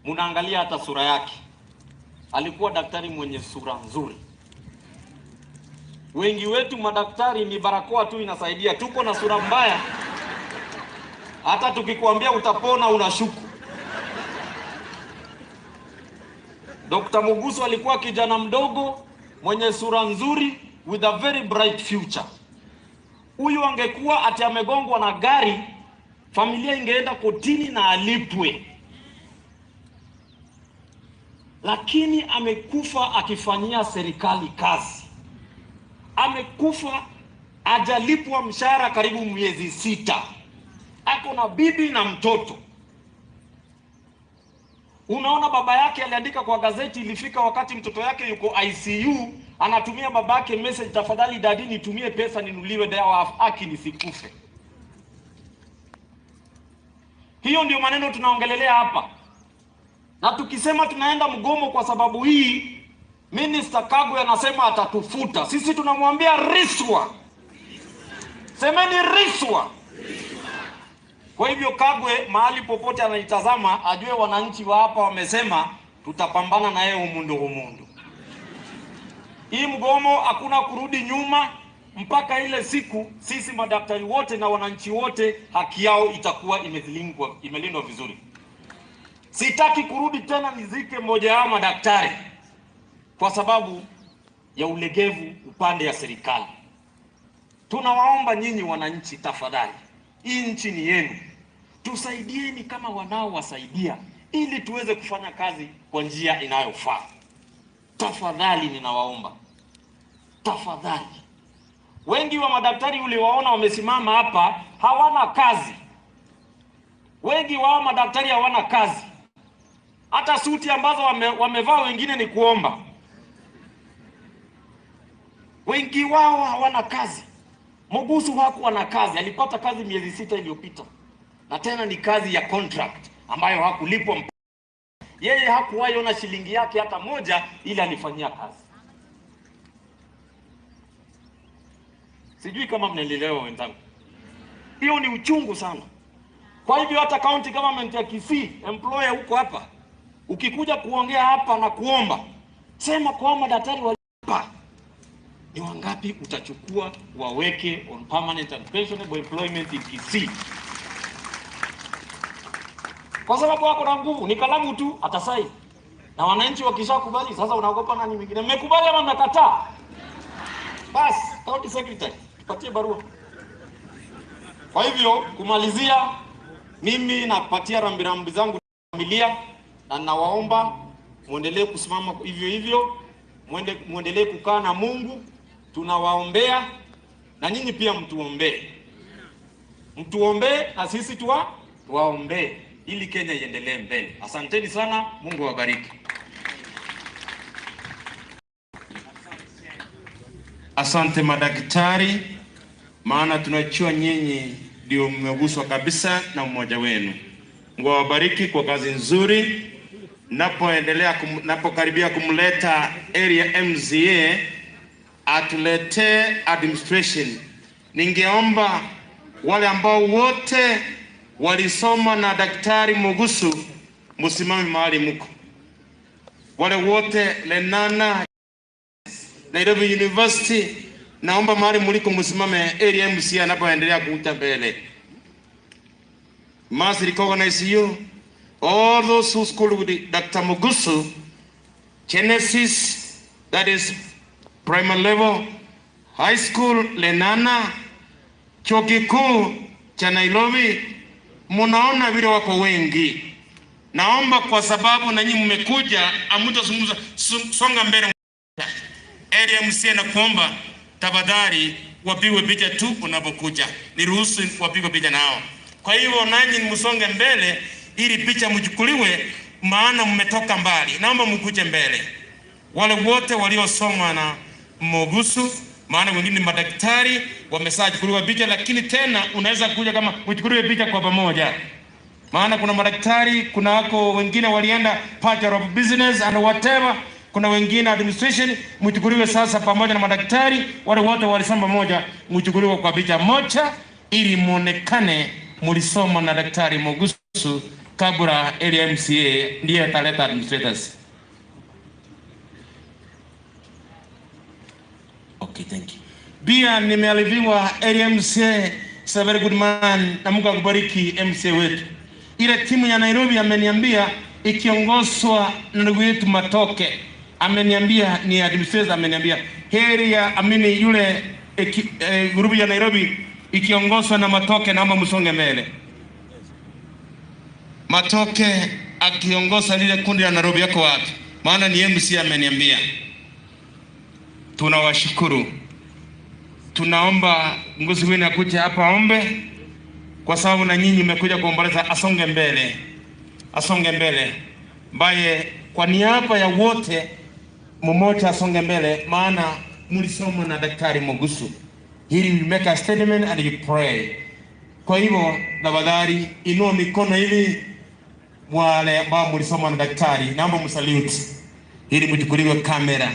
Speaker 4: mnaangalia hata sura yake. Alikuwa daktari mwenye sura nzuri. Wengi wetu madaktari ni barakoa tu inasaidia, tuko na sura mbaya. Hata tukikwambia utapona unashuku. Dr. Mugusu alikuwa kijana mdogo mwenye sura nzuri with a very bright future. Huyu angekuwa ati amegongwa na gari, familia ingeenda kotini na alipwe. Lakini amekufa akifanyia serikali kazi. Amekufa hajalipwa mshahara karibu miezi 6. Ako na bibi na mtoto. Unaona baba yake aliandika kwa gazeti, ilifika wakati mtoto yake yuko ICU, anatumia babake message, tafadhali dadi nitumie pesa ninuliwe dawa haki nisikufe. Hiyo ndio maneno tunaongelelea hapa. Na tukisema tunaenda mgomo kwa sababu hii, Minister Kagwe anasema atatufuta. Sisi tunamwambia riswa. Semeni riswa. Kwa hivyo Kagwe mahali popote anaitazama ajue wananchi wa hapa wamesema tutapambana na yeye umundu umundu. Hii mgomo hakuna kurudi nyuma mpaka ile siku sisi madaktari wote na wananchi wote haki yao itakuwa imelindwa vizuri. Sitaki kurudi tena nizike mmoja wao madaktari kwa sababu ya ulegevu upande ya serikali. Tunawaomba nyinyi wananchi tafadhali, hii nchi ni yenu. Tusaidieni kama wanaowasaidia ili tuweze kufanya kazi kwa njia inayofaa. Tafadhali ninawaomba. Tafadhali. Wengi wa madaktari uliwaona wamesimama hapa hawana kazi. Wengi wao madaktari hawana kazi. Hata suti ambazo wamevaa wengine ni kuomba. Wengi wao hawana kazi. Mugusu hakuwa na kazi, alipata kazi miezi 6 iliyopita. Na tena ni kazi ya contract ambayo hakulipwa. Yeye hakuwahi ona shilingi yake hata moja ili alifanyia kazi. Sijui kama mnaelewa wenzangu. Hiyo ni uchungu sana. Kwa hivyo hata county government ya Kisii, employer huko hapa, ukikuja kuongea hapa na kuomba, sema kwa madaktari walipa. Ni wangapi utachukua waweke on permanent and pensionable employment in Kisii? Kwa sababu wako na nguvu, ni kalamu tu atasaini. Na wananchi wakishakubali, sasa unaogopa nani mwingine? Mmekubali ama mmekataa? Bas, county secretary, tupatie barua. Kwa hivyo kumalizia, mimi napatia rambirambi zangu familia na nawaomba muendelee kusimama hivyo hivyo, muendelee kukaa na Mungu. Tunawaombea na nyinyi pia mtuombee. Mtuombee na sisi tuwaombee ili Kenya iendelee mbele. Asanteni sana, Mungu awabariki.
Speaker 3: Asante madaktari, maana tunajua nyinyi ndio mmeguswa kabisa na mmoja wenu. Mungu awabariki kwa kazi nzuri. Napoendelea napokaribia kumleta area MCA, atuletee administration. Ningeomba wale ambao wote walisoma na Daktari Mugusu msimame mahali mko, wale wote Lenana, Nairobi University, naomba mahali mliko msimame ili MC anapoendelea kuja mbele. Must recognize you all those who school with Dr. Mugusu, Genesis, that is primary level, high school Lenana, chuo kikuu cha Nairobi, munaona vile wako wengi. Naomba kwa sababu na nyinyi mmekuja, hamtazungumza, songa mbele. LMC na kuomba tafadhali wapigwe picha tu unapokuja, niruhusu wapigwe picha nao. Kwa hivyo nanyi msonge mbele ili picha mchukuliwe, maana mmetoka mbali. Naomba mkuje mbele, wale wote waliosoma na Mugusu, maana wengine ni madaktari wameshachukuliwa picha, lakini tena unaweza kuja kama uchukuliwe picha kwa pamoja, maana kuna madaktari, kuna wako wengine walienda Bachelor of Business and whatever, kuna wengine administration. Mchukuliwe sasa pamoja na madaktari wale wote walisoma pamoja, mchukuliwe kwa picha moja ili muonekane mulisoma na Daktari Mugusu kabla LMCA ndiye ataleta administrators. Okay, thank you. Pia nimealiviwa LMCA is a very good man, na Mungu akubariki MCA wetu. Ile timu ya Nairobi ameniambia ikiongozwa na ndugu yetu Matoke, ameniambia ni administrator, ameniambia heri ya amini yule grupu ya Nairobi ikiongozwa na Matoke, naomba msonge mbele. Matoke akiongoza lile kundi la Nairobi yako wapi? Maana ni MC ameniambia. Tunawashukuru. Tunaomba Ngozi wenu akuje hapa aombe, kwa sababu na nyinyi mmekuja kuomboleza. Asonge mbele, asonge mbele mbaye, kwa niaba ya wote mmoja asonge mbele, maana mlisoma na Daktari Mugusu. Hili you make a statement and you pray. Kwa hivyo tafadhali inua mikono hivi wale ambao mlisoma na daktari, naomba msalute ili mchukuliwe kamera.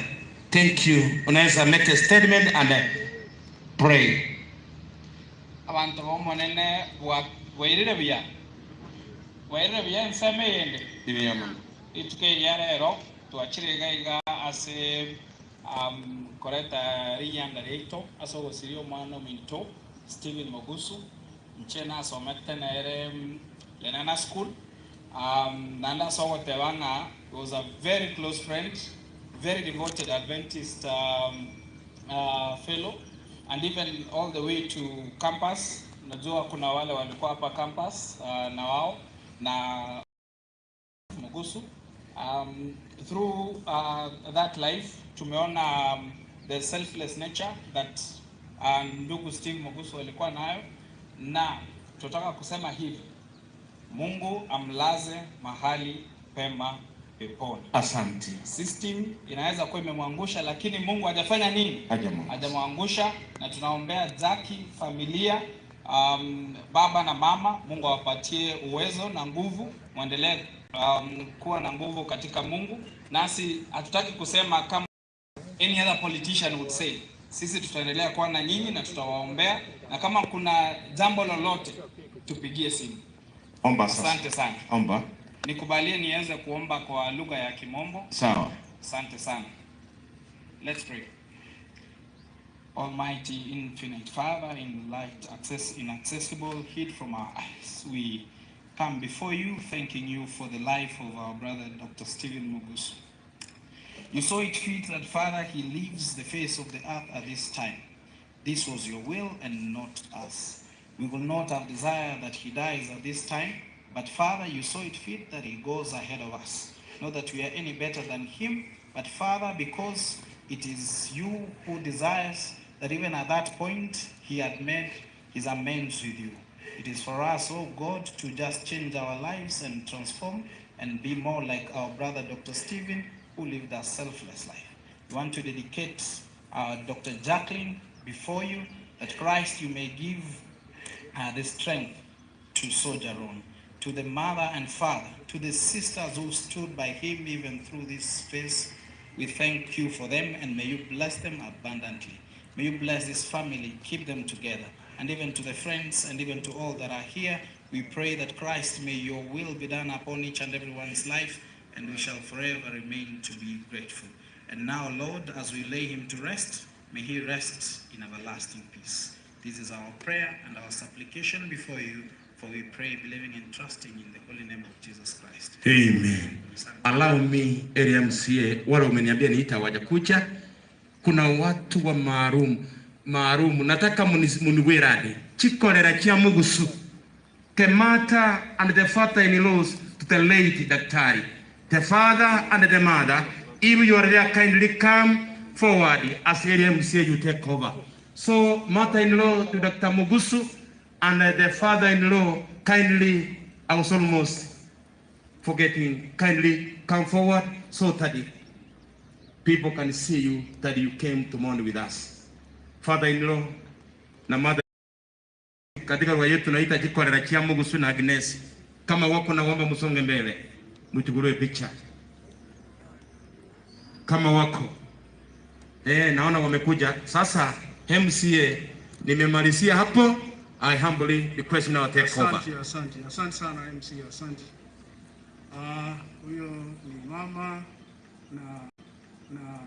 Speaker 3: Thank you. Unaweza make a statement and pray.
Speaker 13: Abantu bomonene bwairire buya, bwairire buya enseme yende rituko eria rero twachire iga iga ase koreta riyanda riaito ase ogosiria omwana ominto Stephen Mugusu nche nasomete nere Lenana School. Nanda ase ogoteba ng'a he was a very close friend, very devoted Adventist fellow, and even all the way to campus. Najua kuna wale walikuwa hapa campus na wao na Mugusu. Through that life tumeona the selfless nature that ndugu Steve Mugusu alikuwa nayo, na tunataka kusema hivi, Mungu amlaze mahali pema peponi.
Speaker 3: Asante.
Speaker 13: System inaweza kuwa imemwangusha, lakini Mungu hajafanya nini? Hajamwangusha. Na tunaombea Zaki, familia, baba na mama, Mungu awapatie uwezo na nguvu, muendelee kuwa na nguvu katika Mungu. Nasi hatutaki kusema kama any other politician would say, sisi tutaendelea kuwa na nyinyi na tutawaombea, na kama kuna jambo lolote tupigie simu.
Speaker 3: Omba sasa.
Speaker 13: Asante sana.
Speaker 3: Omba.
Speaker 13: Nikubalie niweze kuomba kwa lugha ya Kimombo.
Speaker 3: Sawa.
Speaker 13: Asante sana. Let's pray. Almighty, infinite Father, in light access, inaccessible, hid from our eyes, we come before you, thanking you for the life of our brother, Dr. Stephen Mugusu. You saw it fit that, Father, he leaves the face of the earth at this time. This was your will and not us. We will not have desired that he dies at this time, but Father, you saw it fit that he goes ahead of us. Not that we are any better than him, but Father, because it is you who desires that even at that point he had made his amends with you. It is for us, oh God, to just change our lives and transform and be more like our brother Dr. Stephen, who lived a selfless life. We want to dedicate Dr. Jacqueline before you, that Christ you may give the strength to soldier on, to the mother and father, to the sisters who stood by him even through this phase We thank you for them, and may you bless them abundantly. May you bless this family, keep them together, and even to the friends and even to all that are here, we pray that Christ, may your will be done upon each and everyone's life, and we shall forever remain to be grateful. And now, Lord, as we lay him to rest, may he rest in everlasting peace. This is our prayer and our supplication before you, for we pray, believing and trusting in the holy name of Jesus Christ.
Speaker 3: Amen. Allow me, area MCA, wale umeniambia niita hawajakuja. Kuna watu wa maalum maalum, nataka muniwirade chikolera chia Mugusu, the mother and the father-in-laws to the late daktari, the father and the mother, if you are there, kindly come forward as area MCA you take over. So mother-in-law to Dr. Mugusu and the father-in-law, kindly, I was almost forgetting, kindly come forward so that the people can see you, that you came to mourn with us. Father-in-law na mother, katika lugha yetu naita chikolera chia Mugusu na Agnes. Kama wako naomba msonge mbele, mchukuliwe picha. Kama wako naona wamekuja. Sasa MCA nimemalizia hapo. I humbly request now take over.
Speaker 7: Asante, asante, asante sana MC, asante. Huyo ni mama na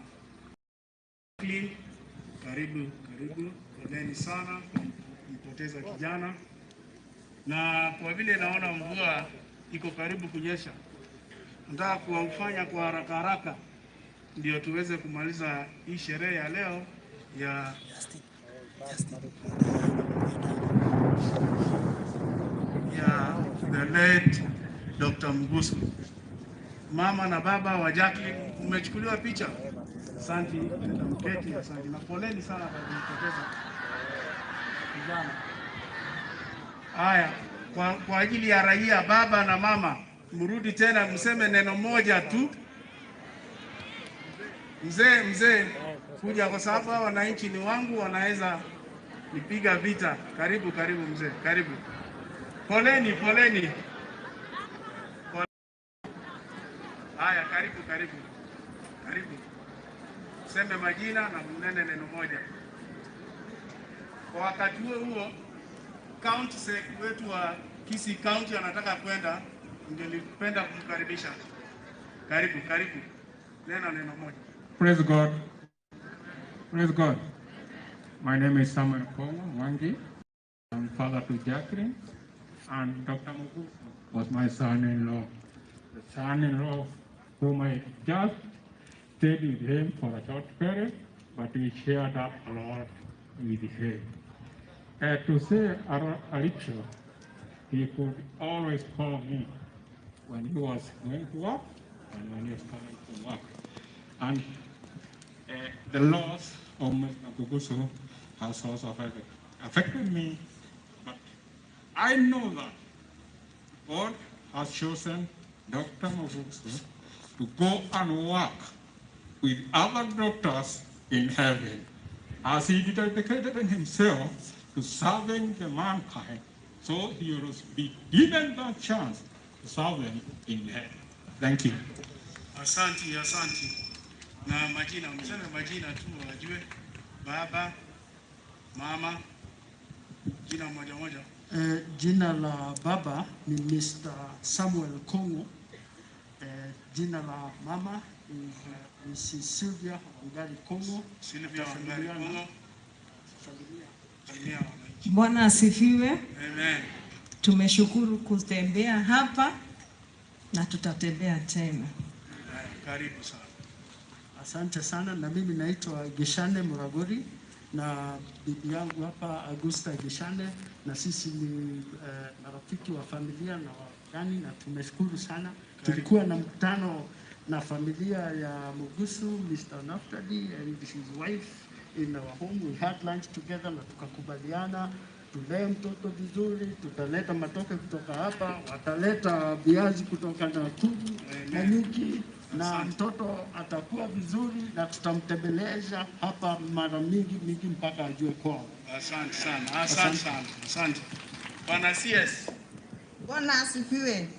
Speaker 7: karibu, karibu, poleni sana kwa kumpoteza kijana, na kwa vile naona mvua iko karibu kunyesha, nataka kuwafanya kwa haraka haraka ndio tuweze kumaliza hii sherehe ya leo ya the late Dr. Mugusu. Mama na baba wa Jacqueline, umechukuliwa picha. Asante, nenda mketi, asante na poleni sana kwa kumpoteza kijana. Haya, kwa ajili ya raia, baba na mama, mrudi tena mseme neno moja tu. Mzee kuja, kwa sababu hawa wananchi ni wangu, wanaweza nipiga vita. Karibu, karibu mzee, karibu. Poleni, poleni. Haya, karibu, karibu. Karibu. Seme majina na mnene neno moja. Kwa wakati huo huo, county sec wetu wa Kisii County anataka kwenda, ningelipenda kumkaribisha. Karibu, karibu. Nena neno moja.
Speaker 5: Praise God. Praise God. My name is Samuel Kongo Mwangi. I'm father to Jacqueline, and Dr. Mugusu was my son-in-law. The son-in-law whom I just stayed with him for a short period, but we shared a lot with him. To say a little, he could always call me when he was going to work and when he was coming to work. And the loss of Mr. Mugusu has also affected me, but I know that God has chosen Dr. Mugusu to go and work with other doctors in heaven, as he dedicated himself to serving the mankind, so he will be given that chance to serve them in heaven. Thank you.
Speaker 7: Asante, asante. Na majina, mseme majina tu wajue. Baba, mama, jina moja moja.
Speaker 14: Jina la baba ni Mr. Samuel Kongo. Jina la mama is Mrs. Sylvia Wangari Kongo.
Speaker 7: Sylvia Wangari Kongo.
Speaker 15: Bwana asifiwe.
Speaker 7: Amen.
Speaker 15: Tumeshukuru kutembea hapa na tutatembea tena.
Speaker 7: Karibu sana.
Speaker 14: Asante sana. Na mimi naitwa Gishane Muragori na bibi yangu hapa Augusta Gishane, na sisi ni marafiki wa familia na wagani, na tumeshukuru sana. Tulikuwa na mkutano na familia ya Mugusu, Mr. Naftali and his wife in our home. We had lunch together na tukakubaliana tulee mtoto vizuri, tutaleta matoke kutoka hapa, wataleta viazi kutoka Nakuru na nyuki, na mtoto atakuwa vizuri na tutamtembeleza hapa mara mingi mingi mpaka ajue kwao.
Speaker 7: Asante sana, asante sana, asante. Bwana CS.
Speaker 16: Bwana asifiwe.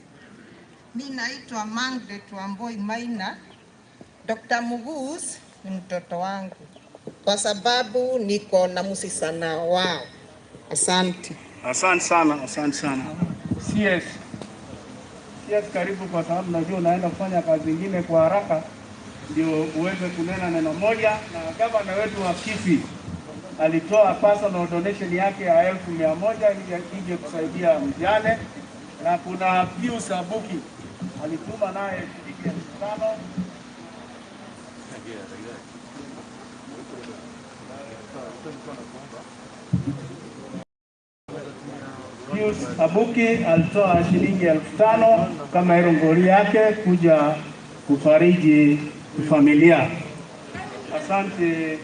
Speaker 16: Mimi naitwa Margaret Wamboi Maina, Dr. Mugus ni mtoto wangu kwa sababu niko na msisana wao. Asante.
Speaker 1: Asante sana, asante sana. CS. CS, karibu, kwa sababu najua unaenda kufanya kazi nyingine kwa haraka ndio uweze kunena neno moja. Na gavana wetu wa Kisii alitoa personal donation yake ya 100,000 ili ije kusaidia mjane, na kuna Pius Abuki alituma naye shilingi 5,000. Pius Abuki alitoa shilingi 5,000 kama irongori yake kuja kufariji familia. Asante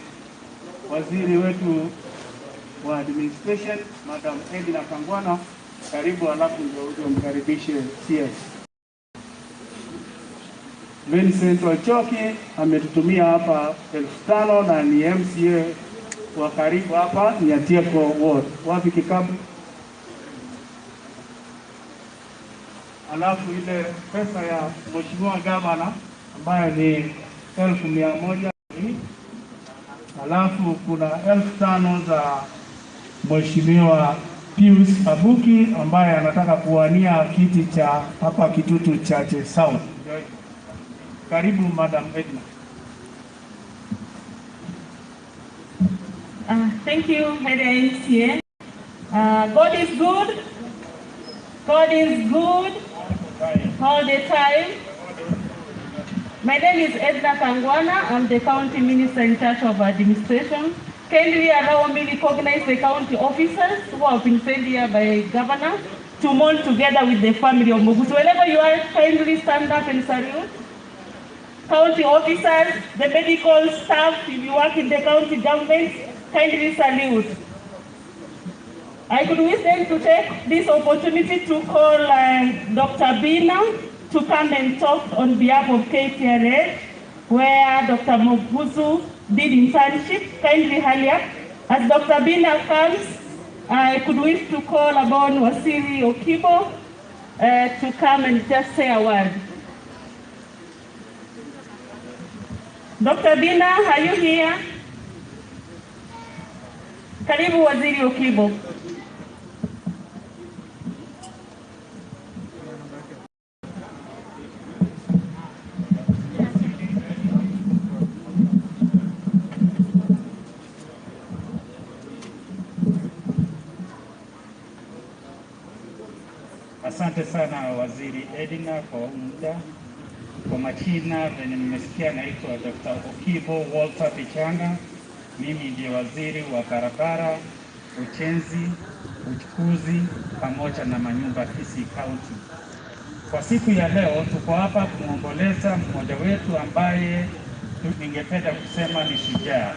Speaker 1: waziri wetu wa administration Madam Edna Kangwana, karibu, alafu ndio uje umkaribishe CS. Vincent Wachoki ametutumia hapa 5,000 na ni MCA wa karibu hapa Nyatieko Ward. Wapi kikapu? Alafu ile pesa ya Mheshimiwa Gavana ambayo ni 100,000, alafu kuna 5,000 za Mheshimiwa Pius Abuki ambaye anataka kuwania kiti cha hapa Kitutu Chache South. Karibu Madam Edna.
Speaker 17: Thank you, Head MCA. God is good. God is good all the time. My name is Edna Kangwana. I'm the County Minister in charge of administration. Kindly allow me to recognize the county officers who have been sent here by Governor to mourn together with the family of Mugusu. Wherever you are, kindly stand up and salute. County officers, the medical staff, if you work in the county government, kindly salute. I could wish them to take this opportunity to call Dr. Bina to come and talk on behalf of KTRH, where Dr. Mugusu did internship. Kindly hurry up. As Dr. Bina comes, I could wish to call upon Wasiri Okibo to come and just say a word. Dr. Bina, are you here? Karibu Waziri Okibo.
Speaker 18: Asante sana Waziri Edna kwa muda. Kwa majina venye nimesikia, naitwa Dr. Okibo Walter Bichanga. Mimi ndiye waziri wa barabara, ujenzi, uchukuzi pamoja na manyumba Kisii County. Kwa siku ya leo tuko hapa kumwomboleza mmoja wetu ambaye ningependa kusema ni shujaa.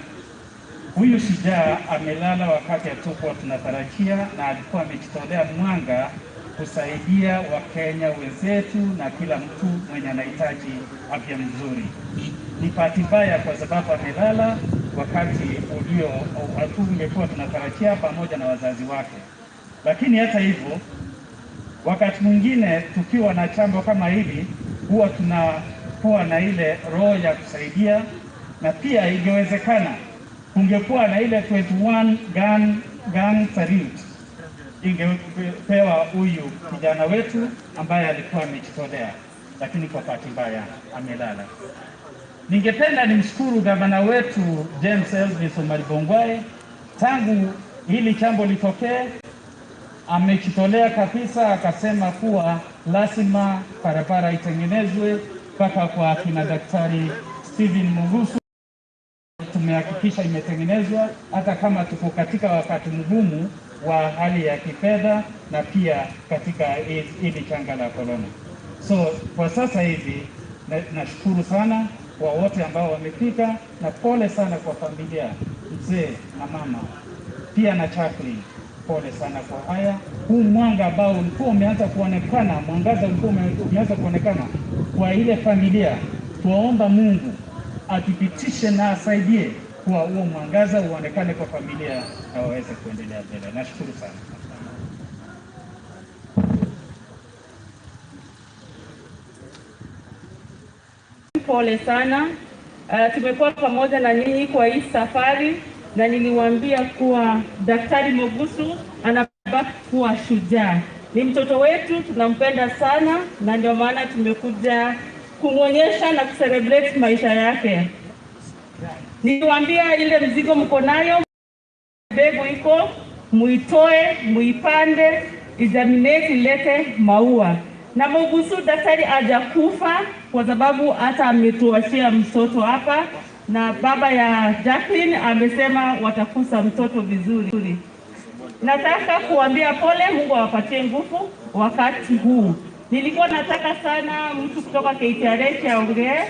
Speaker 18: Huyu shujaa amelala wakati hatukuwa tunatarajia, na alikuwa amejitolea mwanga kusaidia Wakenya wenzetu na kila mtu mwenye anahitaji afya nzuri. Ni bahati mbaya kwa sababu amelala wakati ulio hatungekuwa tunatarajia pamoja na wazazi wake. Lakini hata hivyo, wakati mwingine tukiwa na jambo kama hili huwa tunakuwa na ile roho ya kusaidia, na pia ingewezekana kungekuwa na ile 21 gun salute ingepewa huyu kijana wetu ambaye alikuwa amejitolea, lakini kwa bahati mbaya amelala. Ningependa nimshukuru gavana wetu James Elvis Omari Bongwae, tangu hili jambo litokee amejitolea kabisa, akasema kuwa lazima barabara itengenezwe mpaka kwa akina Daktari Stephen Mugusu. Tumehakikisha imetengenezwa hata kama tuko katika wakati mgumu wa hali ya kifedha na pia katika hili janga la corona. So kwa sasa hivi nashukuru sana kwa wote ambao wamefika, na pole sana kwa familia, mzee na mama, pia na Jacqueline, pole sana kwa haya. Huu mwanga ambao ulikuwa umeanza kuonekana, mwangaza ulikuwa umeanza kuonekana kwa ile familia, tuwaomba Mungu athibitishe na asaidie kuwa huo mwangaza uonekane kwa familia na waweze kuendelea mbele. Nashukuru sana.
Speaker 17: Pole sana. Tumekuwa pamoja na nyinyi kwa hii safari na niliwaambia kuwa Daktari Mogusu anabaki kuwa shujaa. Ni mtoto wetu, tunampenda sana na ndio maana tumekuja kumwonyesha na kucelebrate maisha yake. Niliwaambia ile mzigo mko nayo, mbegu iko, muitoe, muipande, igerminate, ilete maua. Na Mogusu daktari hajakufa kwa sababu hata ametuachia mtoto hapa, na baba ya Jacqueline amesema watakusa mtoto vizuri. Nataka kuambia pole, Mungu awapatie nguvu wakati huu. Nilikuwa nataka sana mtu kutoka KTRH aongee,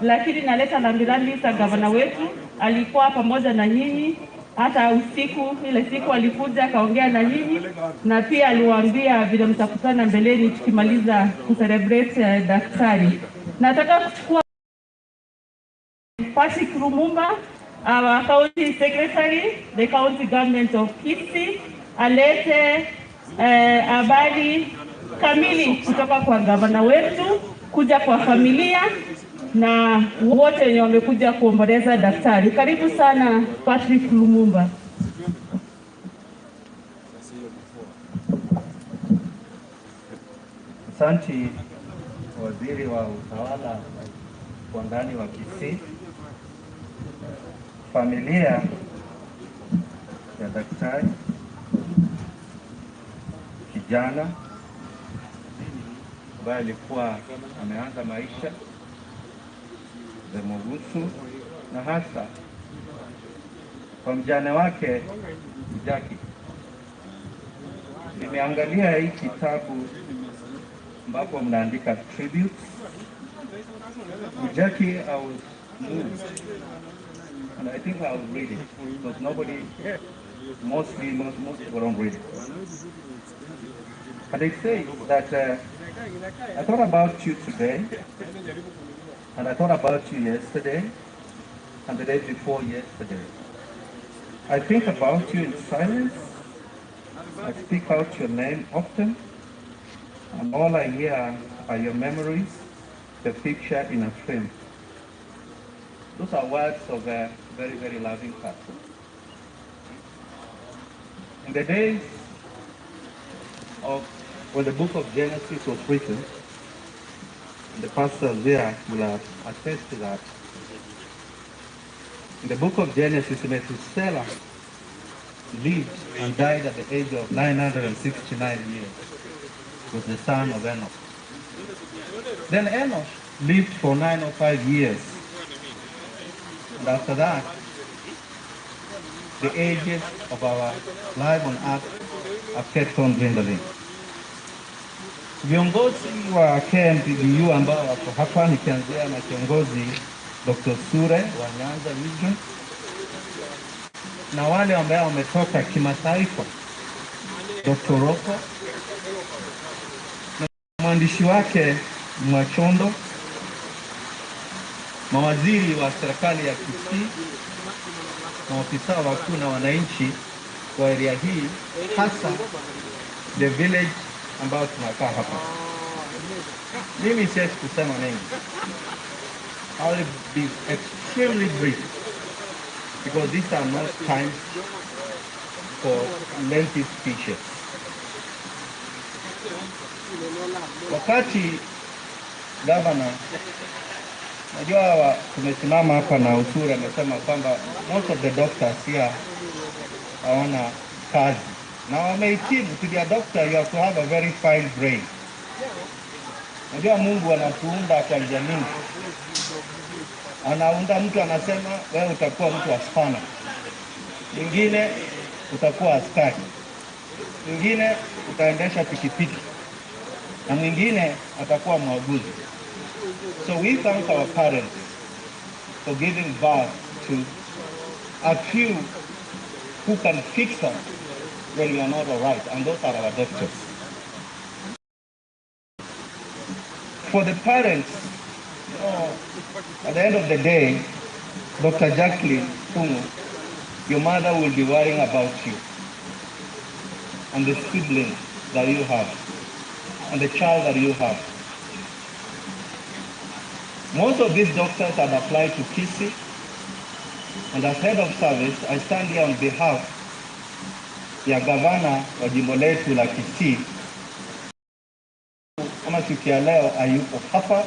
Speaker 17: lakini naleta rambirambi za gavana wetu, alikuwa pamoja na nyinyi hata usiku ile siku alikuja akaongea na nyinyi, na pia aliwaambia vile mtakutana mbeleni tukimaliza kucelebrate daktari. Nataka kuchukua Patrick Lumumba, our county secretary, the county government of Kisii, alete habari kamili kutoka kwa gavana wetu kuja kwa familia na wote wenye wamekuja kuomboleza daktari. Karibu sana Patrick Lumumba.
Speaker 19: Asante waziri wa utawala wa ndani wa Kisii. Familia ya daktari kijana ambaye alikuwa ameanza maisha za Mogusu, na hasa kwa mjane wake Jackie. Nimeangalia hii kitabu ambapo mnaandika tributes. Jackie, I was moved, and I think I'll read it because nobody, most people don't read it. But they say that I thought about you today, and I thought about you yesterday, and the day before yesterday. I think about you in silence. I speak out your name often, and all I hear are your memories, the picture in a frame. Those are words of a very, very loving person. In the days of when the book of Genesis was written, the pastors there will attest to that. In the book of Genesis, Methuselah lived and died at the age of 969 years. Was the son of Enoch. Then Enoch lived for 905 years. And after that, the ages of our life on earth have kept on dwindling. Viongozi wa KMPDU ambao wako hapa, nikianzia na kiongozi Dr. Sure wa Nyanza Region na wale ambao wametoka kimataifa, Dr. Roko na mwandishi wake Mwachondo, mawaziri wa serikali ya Kisii, maofisa wakuu na wananchi wa area hii, hasa the village ambao tunakaa hapa. Mimi siwezi kusema mengi. I'll be extremely brief because these are not times for lengthy speeches. Wakati governor, najua tumesimama hapa na Usuri amesema kwamba most of the doctors here hawana kazi na wamehitimu. To be a doctor you have to have a very fine brain. Najua Mungu anatuunda kwa njia mingi. Anaunda mtu anasema wewe utakuwa mtu wa spana, mwingine utakuwa askari, mwingine utaendesha pikipiki, na mwingine atakuwa muuguzi. So we thank our parents for giving birth to a few who can fix us when we are not all right, and those are our doctors. For the parents, you know, at the end of the day, Dr. Jacqueline Kung'u, your mother will be worrying about you and the siblings that you have and the child that you have. Most of these doctors have applied to Kisii, and as head of service, I stand here on behalf ya gavana wa jimbo letu la Kisii. Kama siku ya leo hayuko hapa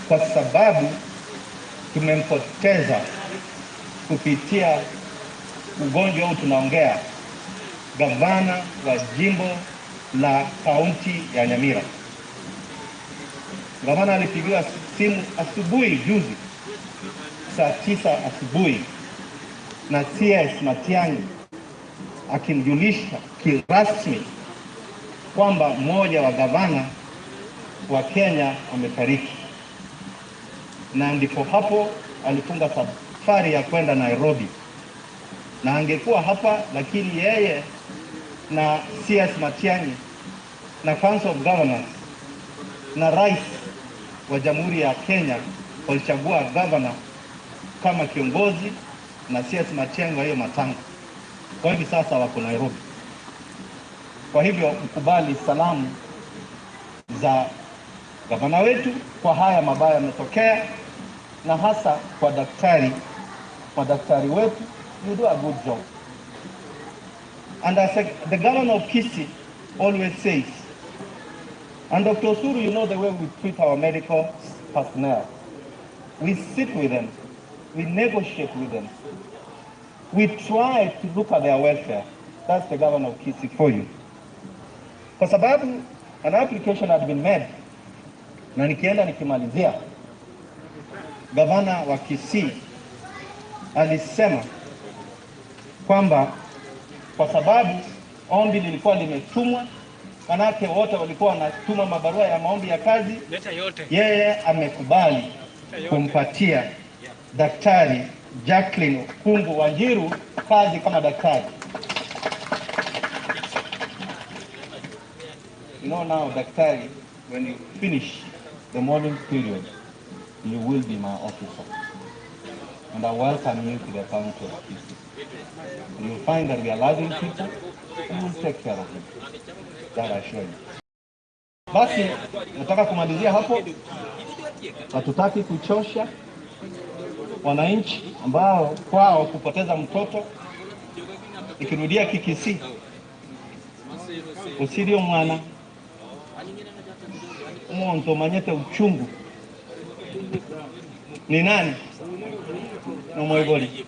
Speaker 19: kwa sababu tumempoteza kupitia ugonjwa huu tunaongea, gavana wa jimbo la kaunti ya Nyamira. Gavana alipigiwa simu asubuhi juzi saa 9 asubuhi na CS Matiang'i akimjulisha kirasmi kwamba mmoja wa gavana wa Kenya amefariki, na ndipo hapo alifunga safari ya kwenda Nairobi, na angekuwa hapa lakini yeye na CS Matiang'i na Council of Governors na Rais wa Jamhuri ya Kenya walichagua governor kama kiongozi na CS Matiang'i wa hiyo matanga. Kwa hivi sasa wako Nairobi. Kwa hivyo mkubali salamu za gavana wetu kwa haya mabaya yametokea, na hasa kwa daktari, madaktari wetu, you do a good job. And as the governor of Kisii always says, and Dr. Osuru, you know the way we treat our medical personnel. We sit with them, we negotiate with them, we try to look at their welfare. That's the governor of Kisii for you. Kwa sababu an application had been made, na nikienda nikimalizia, gavana wa Kisii alisema kwamba kwa sababu ombi lilikuwa limetumwa, manake wote walikuwa wanatuma mabarua ya maombi ya kazi, yeye amekubali kumpatia Daktari Jacqueline Kungu Wanjiru kazi kama daktari. You know now, daktari, when you finish the morning period, you will be my officer. And I welcome you to the county of Kisii. And you'll find that we are loving people, and we'll take care of them. That I assure you. Basi, nataka kumalizia hapo. Hatutaki kuchosha wananchi ambao kwao kupoteza mtoto. Ikirudia Kikisii, usirio mwana umuntu manyete uchungu ni nani? No moibori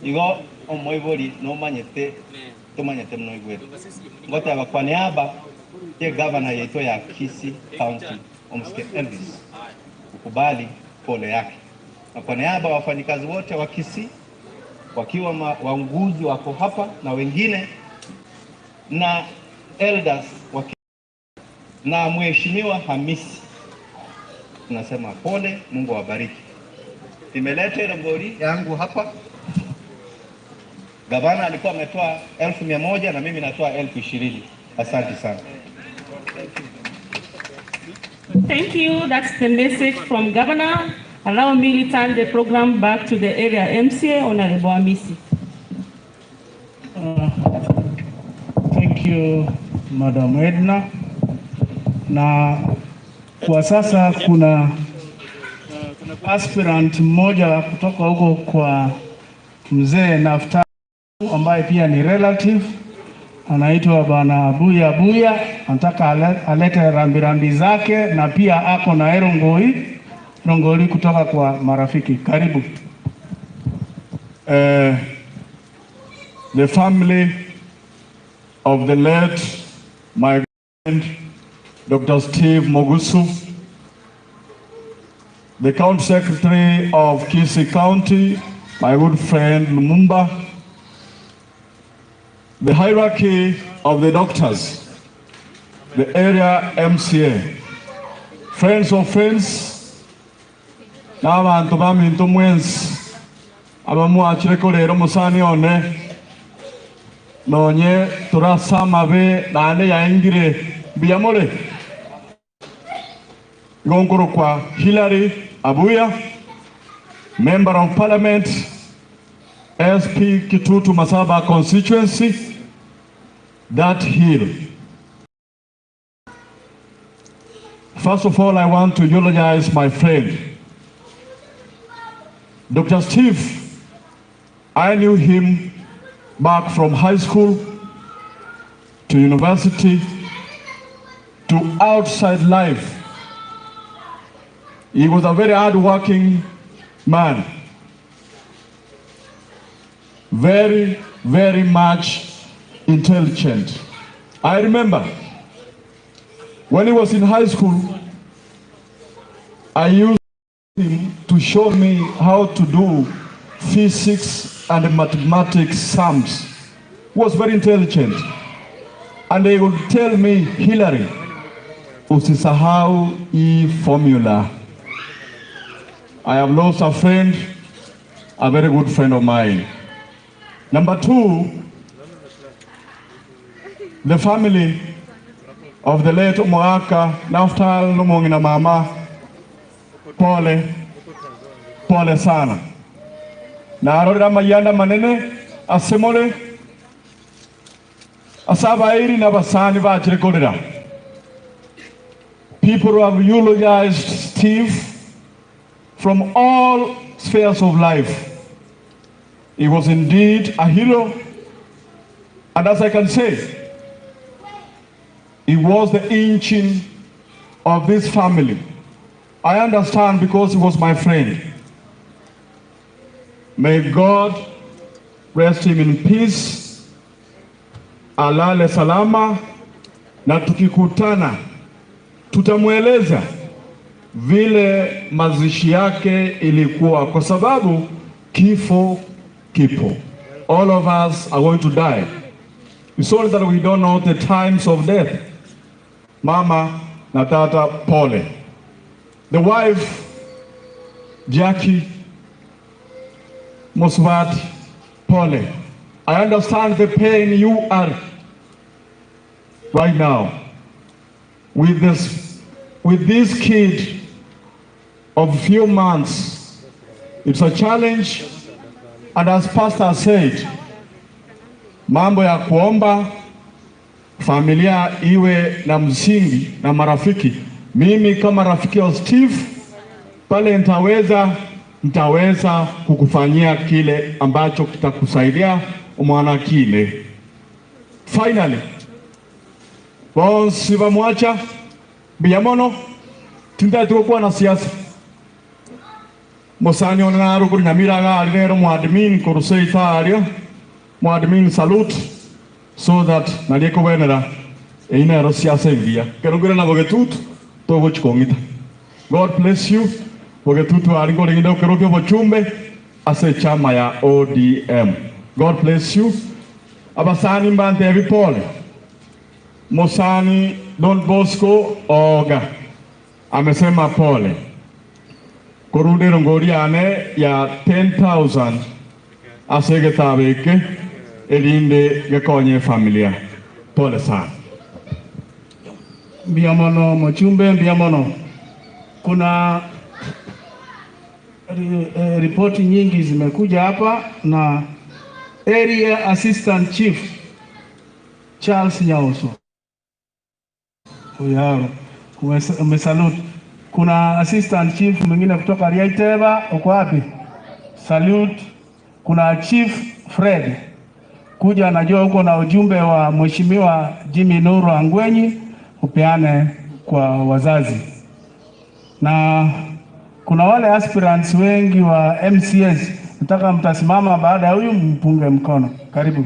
Speaker 19: igo omoibori no manyete tumanyete mno igwere ngote kwa niaba ye governor yetu ya Kisii County Omsike Elvis ukubali pole yake, na kwa niaba wafanyikazi wote wa Kisii wakiwa waunguzi wako hapa na wengine na elders wa na Mheshimiwa Hamisi, tunasema pole, Mungu awabariki. Nimeleta rongori yangu hapa. Gavana alikuwa ametoa 1,100 na mimi natoa 20,000. Asante sana.
Speaker 17: Thank you. That's the message from Governor. Allow me to turn the program back to the area MCA, Honorable Amisi.
Speaker 20: Thank you, Madam Edna. Na kwa sasa kuna aspirant mmoja kutoka huko kwa mzee Nafta ambaye pia ni relative, anaitwa Bwana Abuya Abuya, anataka alete rambirambi zake na pia ako na erongoi rongoli kutoka kwa marafiki. Karibu.
Speaker 21: The family of the late my friend Dr. Steve Mogusu, the County Secretary of Kisii County, my good friend Lumumba, the hierarchy of the doctors, the area MCA, friends of friends, n'abantu baminto mwensi abamuachireko rero musani one nonye turasamabe nane yaingire biyamole Gonkoro kwa Hillary Abuya, Member of Parliament, SP Kitutu Masaba constituency, that hill. First of all, I want to eulogize my friend, Dr. Steve. I knew him back from high school to university to outside life. He was a very hardworking man. Very, very much intelligent. I remember when he was in high school, I used him to show me how to do physics and mathematics sums. He was very intelligent. And they would tell me, "Hillary, usisahau hii formula." I have lost a friend, a very good friend of mine. Number two, the family of the late Moaka, Naftal Nomongina Mama, pole, pole sana. Na arorera mayanda manene, asemole, asabairi na basani bachirekolera. People who have eulogized Steve from all spheres of life. He was indeed a hero, and as I can say, he was the engine of this family. I understand because he was my friend. May God rest him in peace, alale salama, na tukikutana tutamweleza vile mazishi yake ilikuwa, kwa sababu kifo kipo. All of us are going to die. It's only that we don't know the times of death. Mama na tata, pole. The wife, Jackie Mosvat, pole. I understand the pain you are right now with this kid of few months. It's a challenge, and as Pastor said, mambo ya kuomba familia iwe na msingi na marafiki. Mimi kama rafiki wa Steve pale nitaweza kukufanyia kile ambacho kitakusaidia mwana kile. Finally, bonsi bamwacha biyamono tindatuko na siasa. Mosani onana kuri Nyamira alero muadmin kuruseita aria muadmin salute so that nalieko wenera ina ero siasa ingia. Kero na bogetutu togo chikongita. God bless you. Bogetutu aringo ringindo kero kyo bochumbe ase chama ya ODM. God bless you. Abasani mbante evipole. Mosani Don Bosco Oga amesema pole. Korunde rongoriane ya 10,000 asegetabeke elinde gekonye familia. Pole sana.
Speaker 20: Mbiamono Mochumbe, mbiamono. Kuna ripoti nyingi zimekuja hapa na Area Assistant Chief Charles Nyauso. Uyaro, umesalute. Kuna Assistant Chief mwingine kutoka Riaiteba, uko wapi? Salute. Kuna Chief Fred. Kuja najua uko na ujumbe wa Mheshimiwa Jimmy Nuru Angwenyi, upeane kwa wazazi. Na kuna wale aspirants wengi wa MCS, nataka mtasimama baada ya huyu mpunge mkono. Karibu.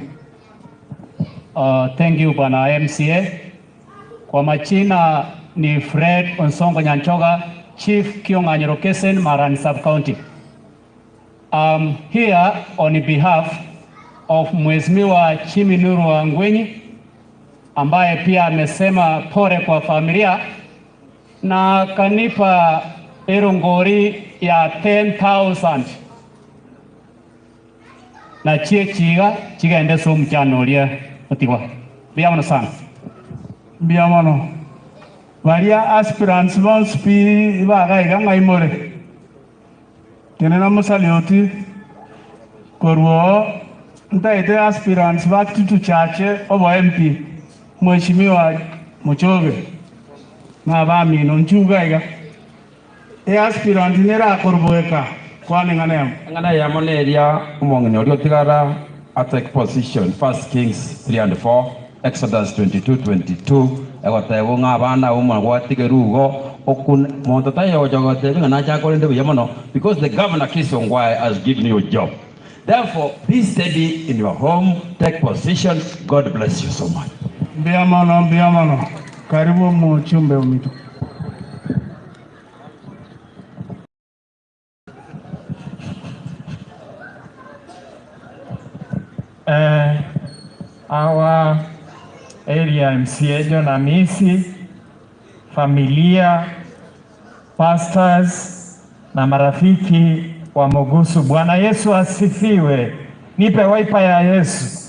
Speaker 2: Thank you Bwana MCA. Kwa majina ni Fred Onsongo Nyanchoga, Chief Kiong'anyiro Kesen, Marani Sub-County. I'm here on behalf of Mheshimiwa Jimmy Nuru Angwenyi ambaye pia amesema pole kwa familia na kanipa erongori ya 10,000 na chie chiga chigende somuchanoria otigwa. Mbiamono sana.
Speaker 20: Mbiamono. Varia aspirants bonsi pi bagaiga ng'aimore. Tenena musalioti korwo ntaite aspirants bakitutu chache obo MP Mheshimiwa Muchoge. Na bamino nchuga iga. E aspirant nera korboeka kwane ng'ana
Speaker 8: ng'ana ya moneria umong'ina oria otigara atake position 1 Kings 3 and 4 Exodus 22:22 egotebwo ng'a abana omwana gwatigerwe igo okun monto tayogocha ng'a nachakorende buya mono because the governor Chris Ongwae has given you a job. Therefore, be steady in your home, take position. God bless you so much.
Speaker 20: Mbia mono, mbia mono. Karibu muchumbe umito.
Speaker 22: Our area MCA John Amisi, familia, pastors na marafiki wa Mugusu. Bwana Yesu asifiwe. Nipe waipa ya Yesu.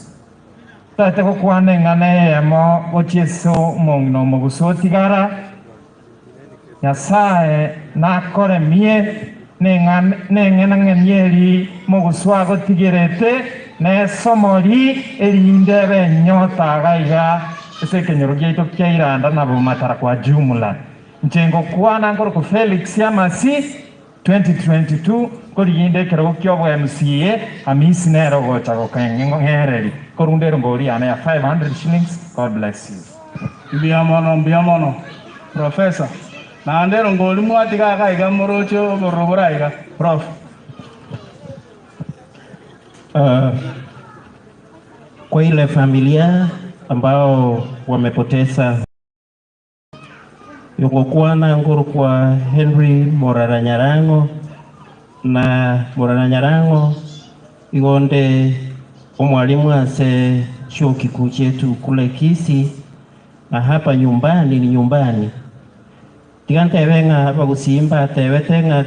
Speaker 22: Tate gokwane ng'ana eyemo gochieso omong'ina Omogusu otigara Nyasaye nakoremie neng'enang'eni eri Mogusu agotigerete nesomori erinde benyota gaiga ase ekenyoro giaito kia Iranda na Bomatara kwa jumla. Inche ngokwana nkoroku Felix Amasi 2022 korinde ekerogo kia obwa MCA Amisi nero gocha gokeng'ereri korundero ngori yane ya 500 shillings. God bless you.
Speaker 20: Mbia mono, mbia mono. Professor. Na andero ngori mwatiga gaiga morocho borobora iga. Prof.
Speaker 23: Kwa ile familia ambao wamepoteza yokokwana nguru kwa Henry Morara Nyarango na Morara Nyarango igonde omwalimu ase chuo kikuu chetu kule Kisii na hapa nyumbani ni nyumbani tigantebenga hapa gusimba tebetenga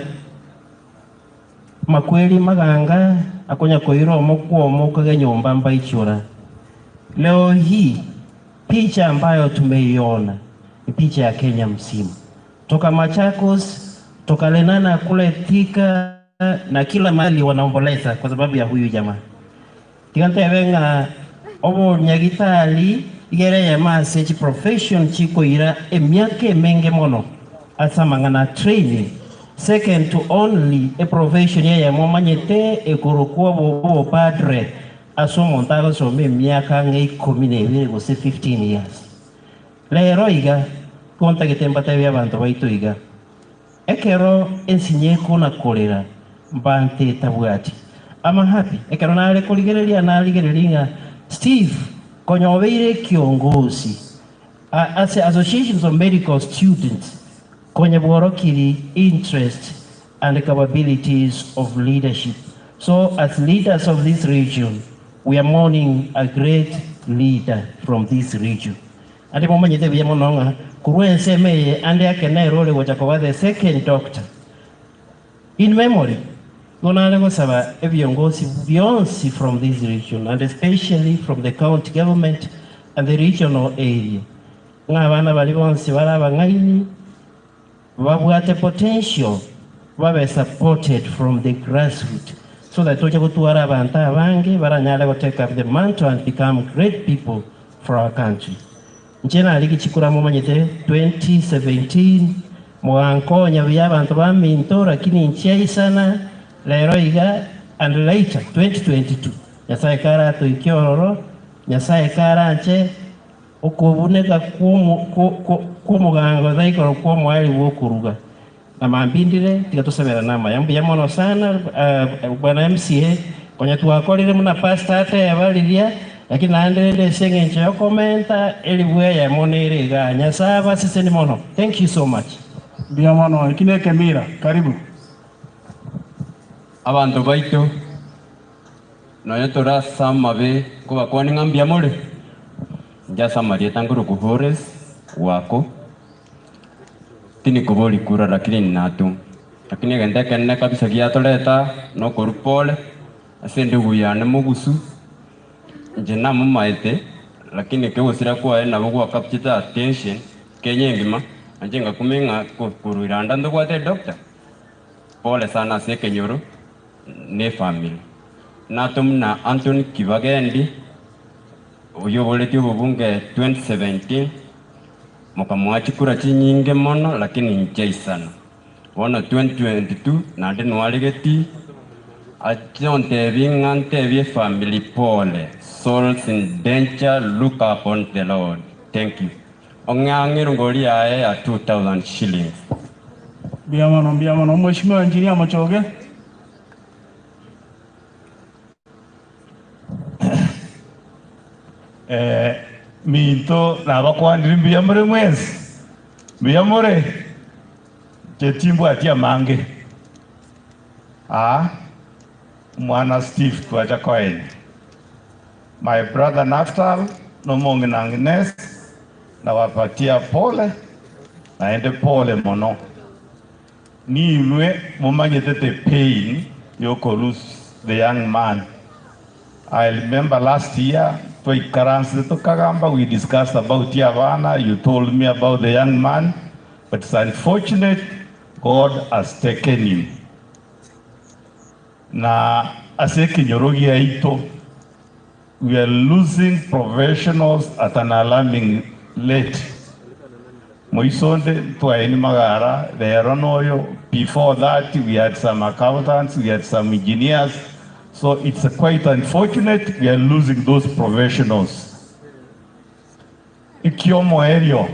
Speaker 23: makweli maganga akonya koiro mokuomo kage nyumba mbaichura. Leo hii picha ambayo tumeiona ni picha ya Kenya mzima, toka Machakos, toka Lenana kule Thika na kila mahali wanaomboleza kwa sababu ya huyu jamaa. Tigantebenga obo nyagitali igere ya message profession chiko ira emiaka emenge mono asamangana training second to only a profession ya momanyete ekorokuwa bobo padre asomo ntago some miaka nge 12 gose 15 years. Lero iga konta getemba tabia bantu baito iga ekero ensinye kona kolera mbante tabwati ama happy ekero nale koligereria naligereria Steve konyobeire kiongozi as associations of medical students konye borokiri interest and capabilities of leadership. So as leaders of this region, we are mourning a great leader from this region. Ande momanyete bia mononga kurwense meye ande akena erole gochakoba the second doctor. In memory, gonale gosaba ebiongozi bionsi from this region and especially from the county government and the regional area. Nga abana bali bonsi baraba ngaini babwate potential babe supported from the grassroots so that toja gutwara abantu abange baranyala go take up the mantle and become great people for our country. Njena alikichikura mumanyete 2017 mwankonya bya abantu baminto lakini nchei sana lero iga and later 2022 Nyasaye kara tuikiororo Nyasaye kara nche okubuneka kumugango thaikoro kwa mwali wokuruga na mambindire tigatusabera nama yambu yamono sana. Bwana MCA konya twakorire muna pastor ate abaliria lakini naendelele sengencho yo komenta elibwe ya monere ga Nyasaye sisi ni mono. Thank you so much.
Speaker 20: Mbia mono ikine Kemira karibu
Speaker 8: abantu baito noyo torasama be kubakwani ngambia mole njasa Maria tanguru kuhores wako tini kuboli kura lakini natu lakini gende kenne kabisa giatoleta no korupole asende guyane Mugusu nje namumaete lakini kegosira kwae nabo gwakapchita attention Kenya ngima anje ngakumenga kuruiranda ndogwate doctor pole sana ase kenyoro ne family natumna Anthony Kibagendi uyoboletie obobunge 2017 Mukamwachikura chinyinge mono lakini nchei sana. Bono 2022 nande nwaligeti achonte ngante family pole. Souls in danger, look upon the Lord. Thank you. Ong'ang'iro ngori yae ya 2000 shillings.
Speaker 20: Mbiamono, mbiamono. Mheshimiwa Engineer Mochoge.
Speaker 6: Minto nabakwandire mbiyamure mwezi mbiyamure chetimbwa atia mange mwana Steve twacha koen my brother Naftal nomongi na Agnes nawapatia pole naende pole mono niwe mumanyete the pain yoko lose the young man. I remember last year we discussed about Yavana. You told me about the young man, but it's unfortunate God has taken him. Na aseki nyorogi aito, we are losing professionals at an alarming rate. Moisonde tuaeni magara, the before that we had some accountants, we had some engineers. So it's quite unfortunate we are losing those professionals. Ikiomo erio.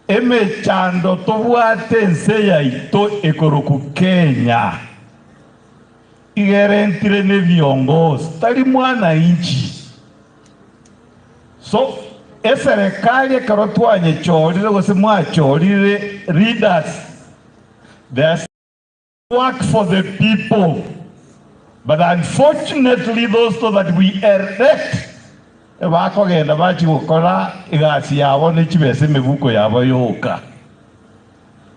Speaker 6: Eme chando tobwate nse ito ekoroku Kenya. Igerentire ne viongozi tali mwana inchi. So eserikali ekero twanyechorire gose mwachorire leaders. They work for the people. But unfortunately, those that we elect, bakogenda bachigukora igasi yabo nechibese emibuko yabo yoka.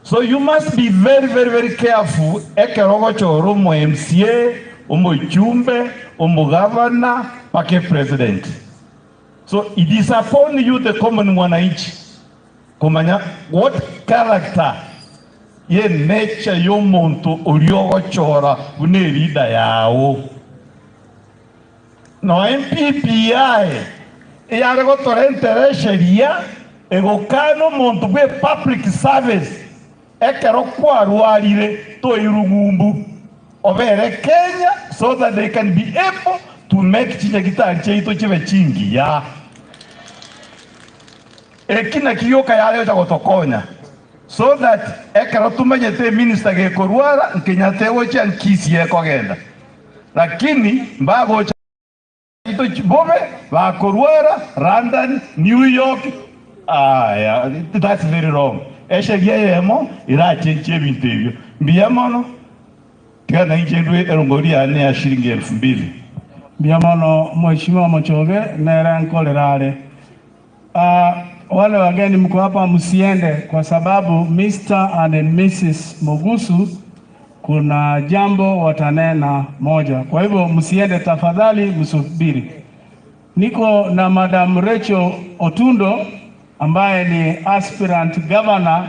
Speaker 6: So you must be very, very, very careful. Ekero gochora omo MCA, omo chumbe, omo governor, pake president. So it is upon you, the common mwananchi, kumanya what character ye nature yomuntu uliogochora une leader yao. No MPPI yare gotora enteresheria egokano muntu bwe public service ekero kwarwarire toirugumbu obere Kenya so that they can be able to make chinyagitari cheito chibe chingi ya ekina kiyoka yare gotokonya. So that ekero tumenyete minister gekorwara nkinyate gocha nkisi ekogenda lakini mbagocha ito bobe bakorwara London, New York. Yeah, that's very wrong. Eshegia yemo irachenche ebintu ebyo mbiamono tigana injendwe erongori ane ya shilingi 2000.
Speaker 20: Mbiamono Mheshimiwa Mochoge nera nkolerare. Wale wageni mko hapa msiende kwa sababu Mr. and Mrs. Mogusu kuna jambo watanena moja. Kwa hivyo msiende tafadhali, msubiri. Niko na Madam Rachel Otundo ambaye ni aspirant governor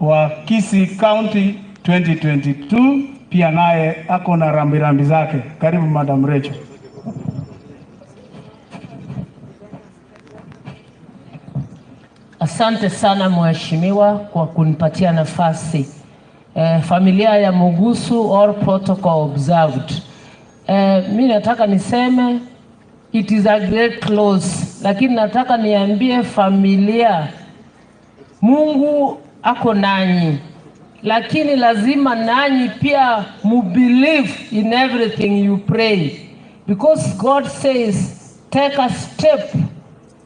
Speaker 20: wa Kisii County 2022, pia naye ako na rambirambi zake. Karibu Madam Rachel.
Speaker 9: Asante sana mheshimiwa kwa kunipatia nafasi. Familia ya Mugusu, all protocol observed. Mimi nataka niseme it is a great loss, lakini nataka niambie familia, Mungu ako nanyi, lakini lazima nanyi pia mu believe in everything you pray, because God says take a step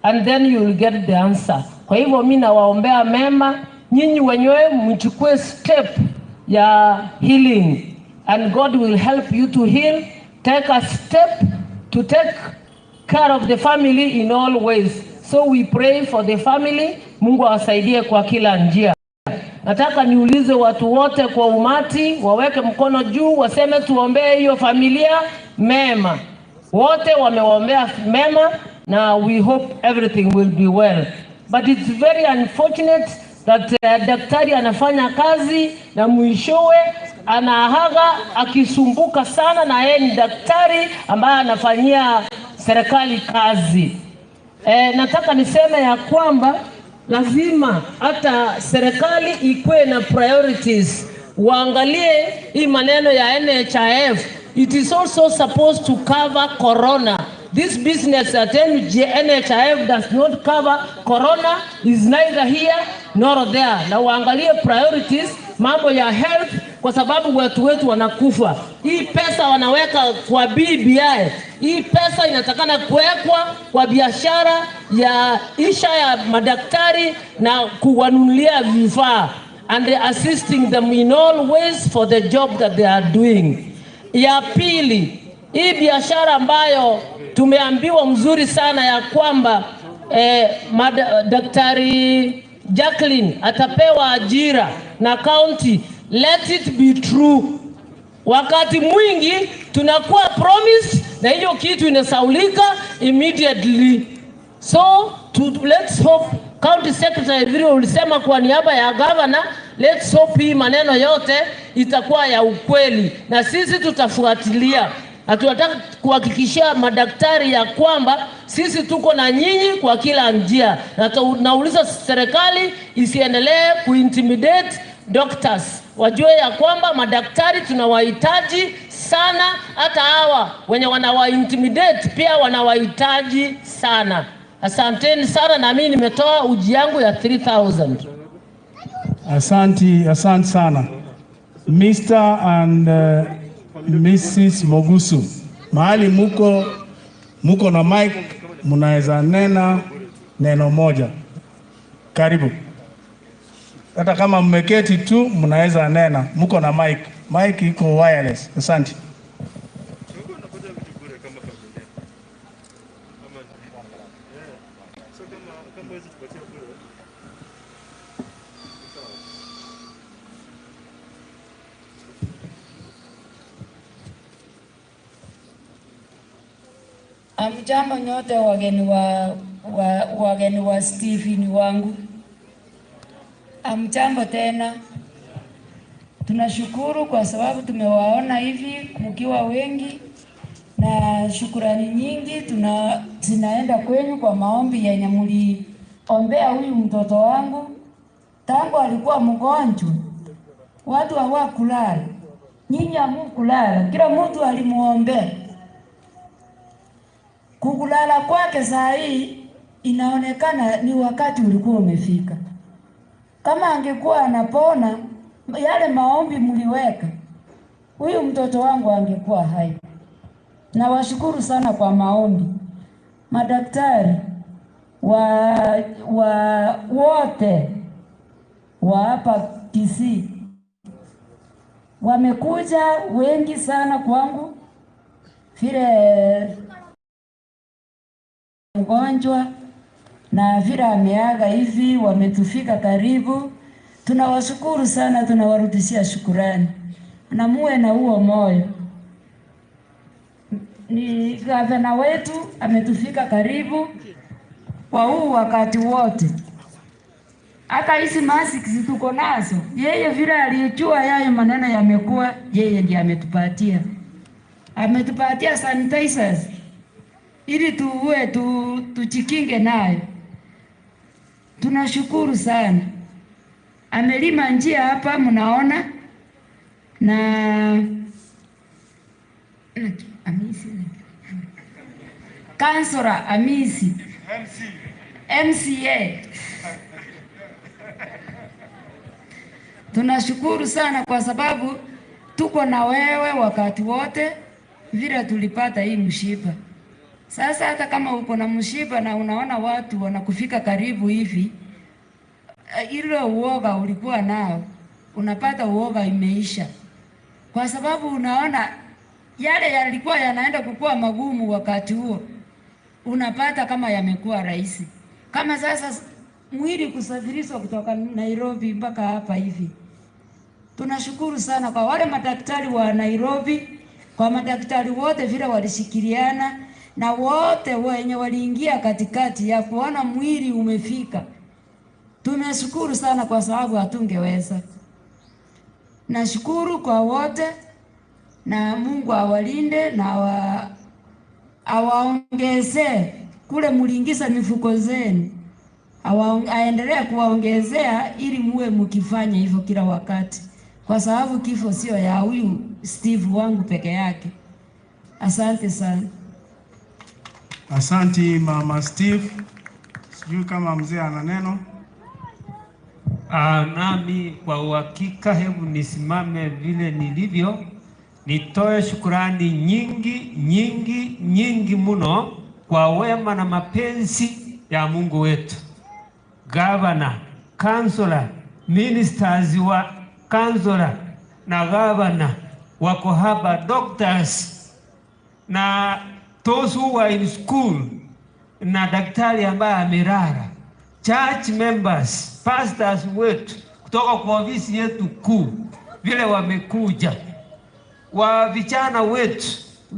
Speaker 9: and then you will get the answer. Kwa hivyo mimi nawaombea mema, nyinyi wenyewe mchukue step ya healing and God will help you to heal. Take a step to take care of the family in all ways. So we pray for the family. Mungu awasaidie kwa kila njia. Nataka niulize watu wote kwa umati, waweke mkono juu, waseme tuombee hiyo familia mema. Wote wameombea mema na we hope everything will be well. But it's very unfortunate that daktari anafanya kazi na mwishowe anahaga akisumbuka sana, na yeye ni daktari ambaye anafanyia serikali kazi. Nataka niseme ya kwamba Lazima hata serikali ikuwe na priorities, waangalie hii maneno ya NHIF. It is also supposed to cover corona. This business that NHIF does not cover corona is neither here nor there. Na waangalie priorities mambo ya health, kwa sababu watu wetu wanakufa. Hii pesa wanaweka kwa BBI, hii pesa inatakana kuwekwa kwa biashara ya isha ya madaktari na kuwanunulia vifaa and assisting them in all ways for the job that they are doing. Ya pili, hii biashara ambayo tumeambiwa mzuri sana ya kwamba Daktari Jacqueline atapewa ajira na county, let it be true. Wakati mwingi tunakuwa promised na hiyo kitu inasaulika immediately. So let's hope County Secretary vile ulisema kwa niaba ya governor, let's hope hii maneno yote itakuwa ya ukweli na sisi tutafuatilia. Na tunataka kuhakikishia madaktari ya kwamba sisi tuko na nyinyi kwa kila njia. Na nauliza serikali isiendelee kuintimidate doctors. Wajue ya kwamba madaktari tunawahitaji sana, hata hawa wenye wanawaintimidate pia wanawahitaji sana. Asanteni sana, na mimi nimetoa uji yangu ya 3000.
Speaker 20: Asante, asante sana. Mr. and Mrs. Mogusu, mahali muko na mic, mnaweza nena neno moja. Karibu. Hata kama mmeketi tu mnaweza nena, muko na mic. Mic iko wireless. Asante.
Speaker 10: Amjambo nyote wageni wa Stephen wangu. Amjambo tena. Tunashukuru kwa sababu tumewaona hivi mkiwa wengi, na shukurani nyingi zinaenda kwenu kwa maombi yenye mliombea huyu mtoto wangu tangu alikuwa mgonjwa. Watu hawakulala, nyinyi hamkulala, kila mtu alimuombea. Kukulala kwake saa hii inaonekana ni wakati ulikuwa umefika. Kama angekuwa anapona yale maombi mliweka, huyu mtoto wangu angekuwa hai. Na washukuru sana kwa maombi. Madaktari wa wote wa hapa Kisii wamekuja wengi sana kwangu, vile mgonjwa na vile ameaga hivi, wametufika karibu. Tunawashukuru sana, tunawarudishia shukurani, na muwe na huo moyo. Ni gavana wetu ametufika karibu kwa huu wakati wote. Hata hizi masks tuko nazo, yeye vile alijua yayo maneno yamekuwa, yeye ndiye ametupatia. Ametupatia sanitizers ili tuwe tujikinge nayo. Tunashukuru sana. Amelima njia hapa mnaona, na Amisi, Kansora Amisi, MCA. Tunashukuru sana kwa sababu tuko na wewe wakati wote, vile tulipata hii mshipa. Sasa hata kama uko na mshipa na unaona watu wanakufika karibu hivi, ile uoga ulikuwa nao, unapata uoga imeisha. Kwa sababu unaona yale yalikuwa yanaenda kukua magumu wakati huo, unapata kama yamekuwa rahisi. Kama sasa mwili kusafirishwa kutoka Nairobi mpaka hapa hivi. Tunashukuru sana kwa wale madaktari wa Nairobi, kwa madaktari wote vile walishikiliana, na wote wenye waliingia katikati ya kuona mwili umefika. Tumeshukuru sana kwa sababu hatungeweza. Nashukuru kwa wote, na Mungu awalinde na awaongeze kule muliingiza mifuko zenu. Aendelee kuwaongezea ili muwe mkifanya hivyo kila wakati, kwa sababu kifo sio ya huyu Steve wangu peke yake. Asante sana.
Speaker 20: Asanti Mama Steve. Sijui kama mzee ana neno.
Speaker 4: Nami kwa uhakika, hebu nisimame vile nilivyo, nitoe shukurani nyingi nyingi nyingi mno kwa wema na mapenzi ya Mungu wetu. Gavana, kansula, ministers wa kansula na gavana wako hapa, doctors na those who are in school na daktari ambaye amelala, church members, pastors wetu kutoka kwa ofisi yetu kuu vile wamekuja, wa vijana wetu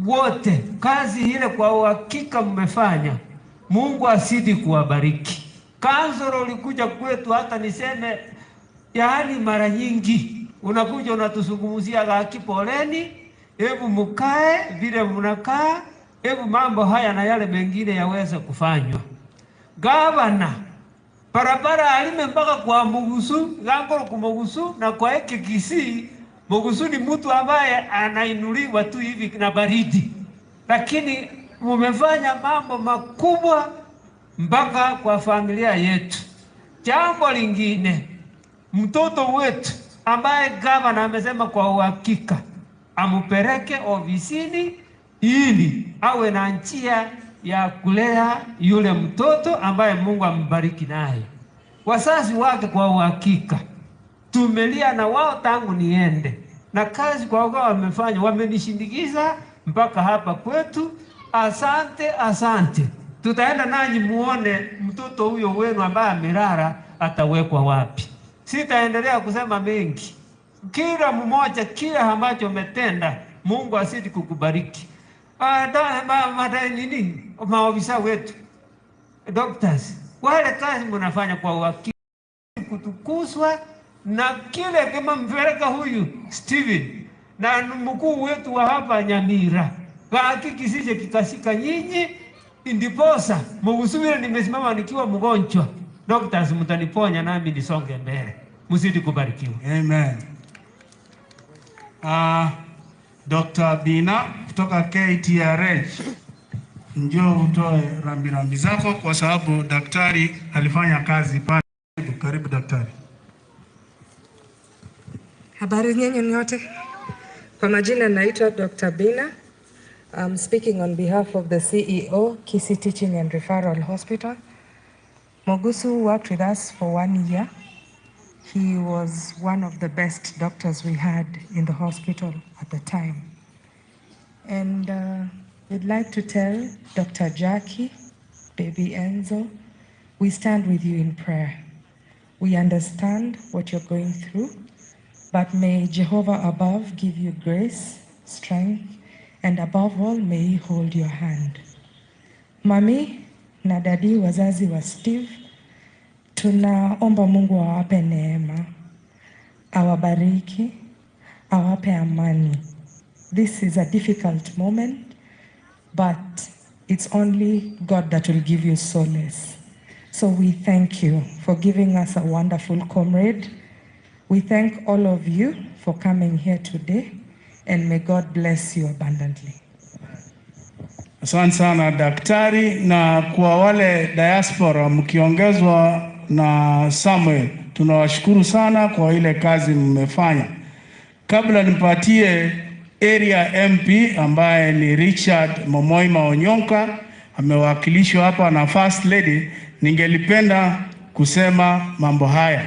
Speaker 4: wote, kazi ile kwa uhakika mmefanya. Mungu azidi kuwabariki. Kansolo ulikuja kwetu, hata niseme yaani mara nyingi unakuja unatuzungumzia gaki, poleni, hebu mkae vile mnakaa, hebu mambo haya na yale mengine yaweze kufanywa. Gavana barabara alime mpaka kwa Mugusu, Gangoro kwa Mugusu na kwa Eke Kisii. Mugusu ni mtu ambaye anainuliwa tu hivi na baridi, lakini mumefanya mambo makubwa mpaka kwa familia yetu. Jambo lingine, mtoto wetu ambaye gavana amesema kwa uhakika amupeleke ofisini ili awe na njia ya kulea yule mtoto ambaye Mungu ambariki naye. Wazazi wake kwa uhakika tumelia na wao tangu niende, na kazi kwa wao wamefanya, wamenishindikiza mpaka hapa kwetu. Asante, asante. Tutaenda nanyi muone mtoto huyo wenu ambaye amelala atawekwa wapi. Sitaendelea kusema mengi. Kila mmoja, kila ambacho umetenda, Mungu azidi kukubariki. Nini maofisa wetu, doctors, wale kazi mnafanya kwa uhakika kutukuzwa na kile kama mpeleka huyu Steven na mkuu wetu wa hapa Nyamira, hakikisije kikashika nyinyi, ndiposa mugusubire. Nimesimama nikiwa mgonjwa, doctors mtaniponya nami nisonge mbele. Mzidi kubarikiwa.
Speaker 20: Amen. Dr. Bina kutoka KTRH, njoo utoe rambirambi zako kwa sababu daktari alifanya kazi pale. Karibu daktari.
Speaker 11: Habari nyenye nyote. Kwa majina naitwa Dr. Bina. I'm speaking on behalf of the CEO, Kisii Teaching and Referral Hospital. Mogusu worked with us for 1 year. He was one of the best doctors we had in the hospital at the time. And we'd like to tell Dr. Jackie, baby Enzo, we stand with you in prayer. We understand what you're going through, but may Jehovah above give you grace, strength, and above all, may he hold your hand. Mami na dadi, wazazi wa Steve, tunaomba Mungu awape neema, awabariki, awape amani. This is a difficult moment, but it's only God that will give you solace. So we thank you for giving us a wonderful comrade. We thank all of you for coming here today, and may God bless you abundantly.
Speaker 20: Asante sana daktari, na kwa wale diaspora mkiongezwa na Samuel, tunawashukuru sana kwa ile kazi mmefanya. Kabla nimpatie area MP ambaye ni Richard Momoima Onyonka, amewakilishwa hapa na First Lady, ningelipenda kusema mambo haya.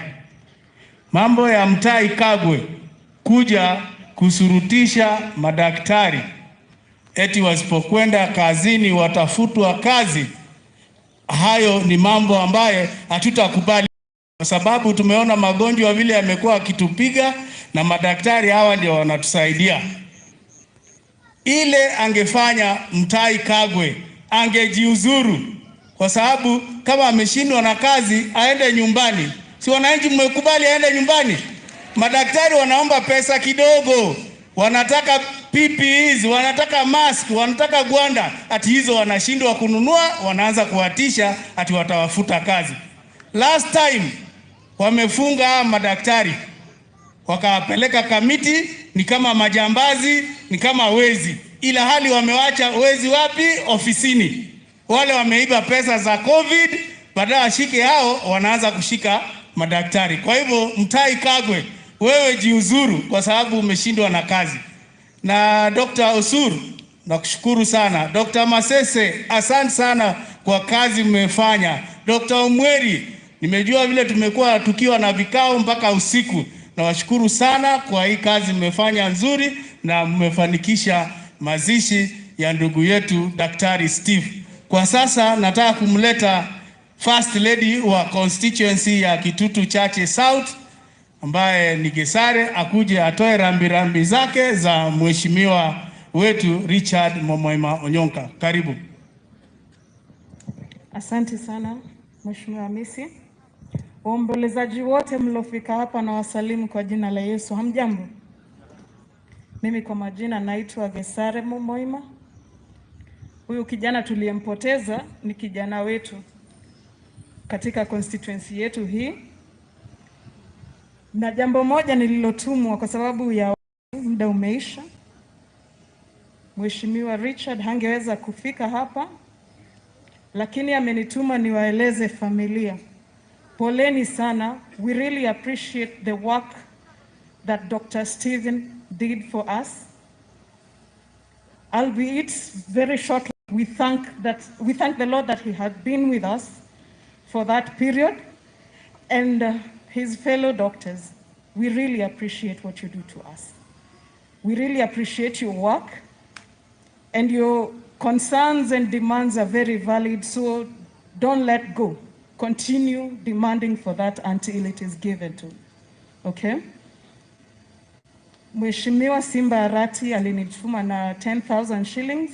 Speaker 20: Mambo ya Mutahi Kagwe kuja kusurutisha madaktari eti wasipokwenda kazini watafutwa kazi, hayo ni mambo ambaye hatutakubali, kwa sababu tumeona magonjwa vile yamekuwa akitupiga na madaktari hawa ndio wanatusaidia. Ile angefanya Mutahi Kagwe angejiuzuru, kwa sababu kama ameshindwa na kazi aende nyumbani. Si wananchi mmekubali aende nyumbani? Madaktari wanaomba pesa kidogo, wanataka PPEs, wanataka mask, wanataka gwanda, ati hizo wanashindwa kununua, wanaanza kuwatisha ati watawafuta kazi. Last time wamefunga hawa madaktari wakawapeleka Kamiti, ni kama majambazi, ni kama wezi, ila hali wamewacha wezi wapi? Ofisini. Wale wameiba pesa za COVID, badala washike hao, wanaanza kushika madaktari. Kwa hivyo Mutahi Kagwe, wewe jiuzuru kwa sababu umeshindwa na kazi. Na Dr. Osur, nakushukuru sana. Dr. Masese, asante sana kwa kazi mmefanya. Dr. Omweri, nimejua vile tumekuwa tukiwa na vikao mpaka usiku. Nawashukuru sana kwa hii kazi mmefanya nzuri na mmefanikisha mazishi ya ndugu yetu Daktari Steve. Kwa sasa nataka kumleta First Lady wa constituency ya Kitutu Chache South ambaye ni Gesare akuje atoe rambirambi zake za mheshimiwa wetu Richard Momoima Onyonka. Karibu.
Speaker 3: Asante sana Mheshimiwa Hamisi. Waombolezaji wote mliofika hapa na wasalimu kwa jina la Yesu. Hamjambo? Mimi kwa majina naitwa Gesare Momoima. Huyu kijana tuliyempoteza ni kijana wetu katika constituency yetu hii. Na jambo moja nililotumwa kwa sababu ya muda umeisha, Mheshimiwa Richard hangeweza kufika hapa, lakini amenituma niwaeleze familia, poleni sana. We really appreciate the work that Dr. Stephen did for us. Albeit very shortly, we thank the Lord that he had been with us for that period, and his fellow doctors. We really appreciate what you do to us. We really appreciate your work, and your concerns and demands are very valid, so don't let go. Continue demanding for that until it is given to you. Okay? Mheshimiwa Simba Arati alinituma na 10,000 shillings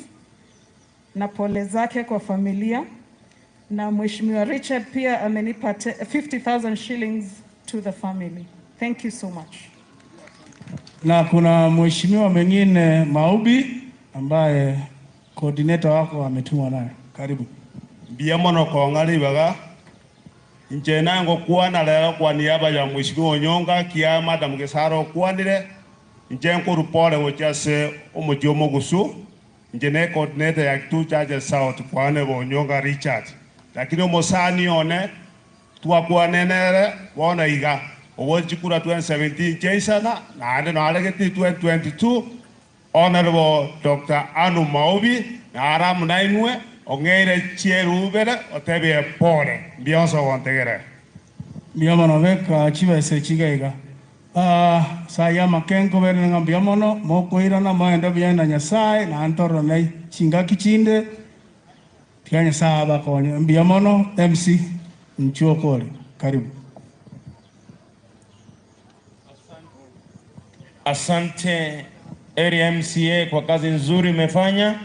Speaker 3: na pole zake kwa familia, na Mheshimiwa Richard pia amenipa 50,000 shillings to the family. Thank you so much.
Speaker 20: Na kuna mheshimiwa mwingine Maubi ambaye coordinator wako ametumwa naye. Karibu.
Speaker 12: Mbia mono kong'ari baga inche nango kwana lero kwa niaba ya mheshimiwa Onyonka kia Madam Gesaro okwanire inche nkorupore gochia ase omochi omogusu inche ne coordinator ya Kitutu Chache South kwane bo Onyonka Richard, lakini omosani one twakwanenere bono iga ogochikura 2017 chaisana naende naregeti 2022 Honorable Dr. Anu Maubi na aramu nainwe ong'eire chierubere otebie pole mbionso gontegere.
Speaker 20: Mbuya mono beka chibese chigaiga. Saya makenko bere nga mbuya mono mokoirana moende buya na Nyasaye na ntoro nei chingaki chinde tiga Nyasaye abakonye. Mbuya mono MC Nchuokole. Karibu.
Speaker 13: Asante area MCA kwa kazi nzuri umefanya.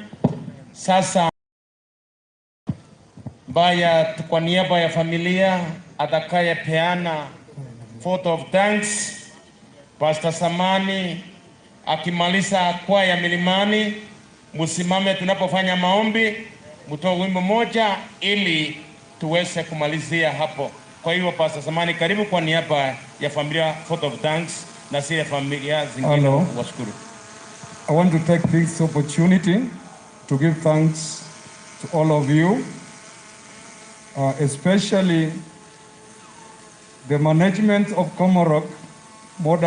Speaker 13: Sasa baya kwa niaba ya familia atakayepeana vote of thanks Pastor Samani akimaliza kwaya Milimani, msimame tunapofanya maombi, mtoe wimbo moja ili tuweze kumalizia hapo. Kwa hivyo Pastor Samani, karibu kwa niaba ya familia vote of thanks na zile familia zingine.
Speaker 24: Hello.
Speaker 13: Washukuru.
Speaker 24: I want to take this opportunity to give thanks to all of you, especially the management of Komarock Modern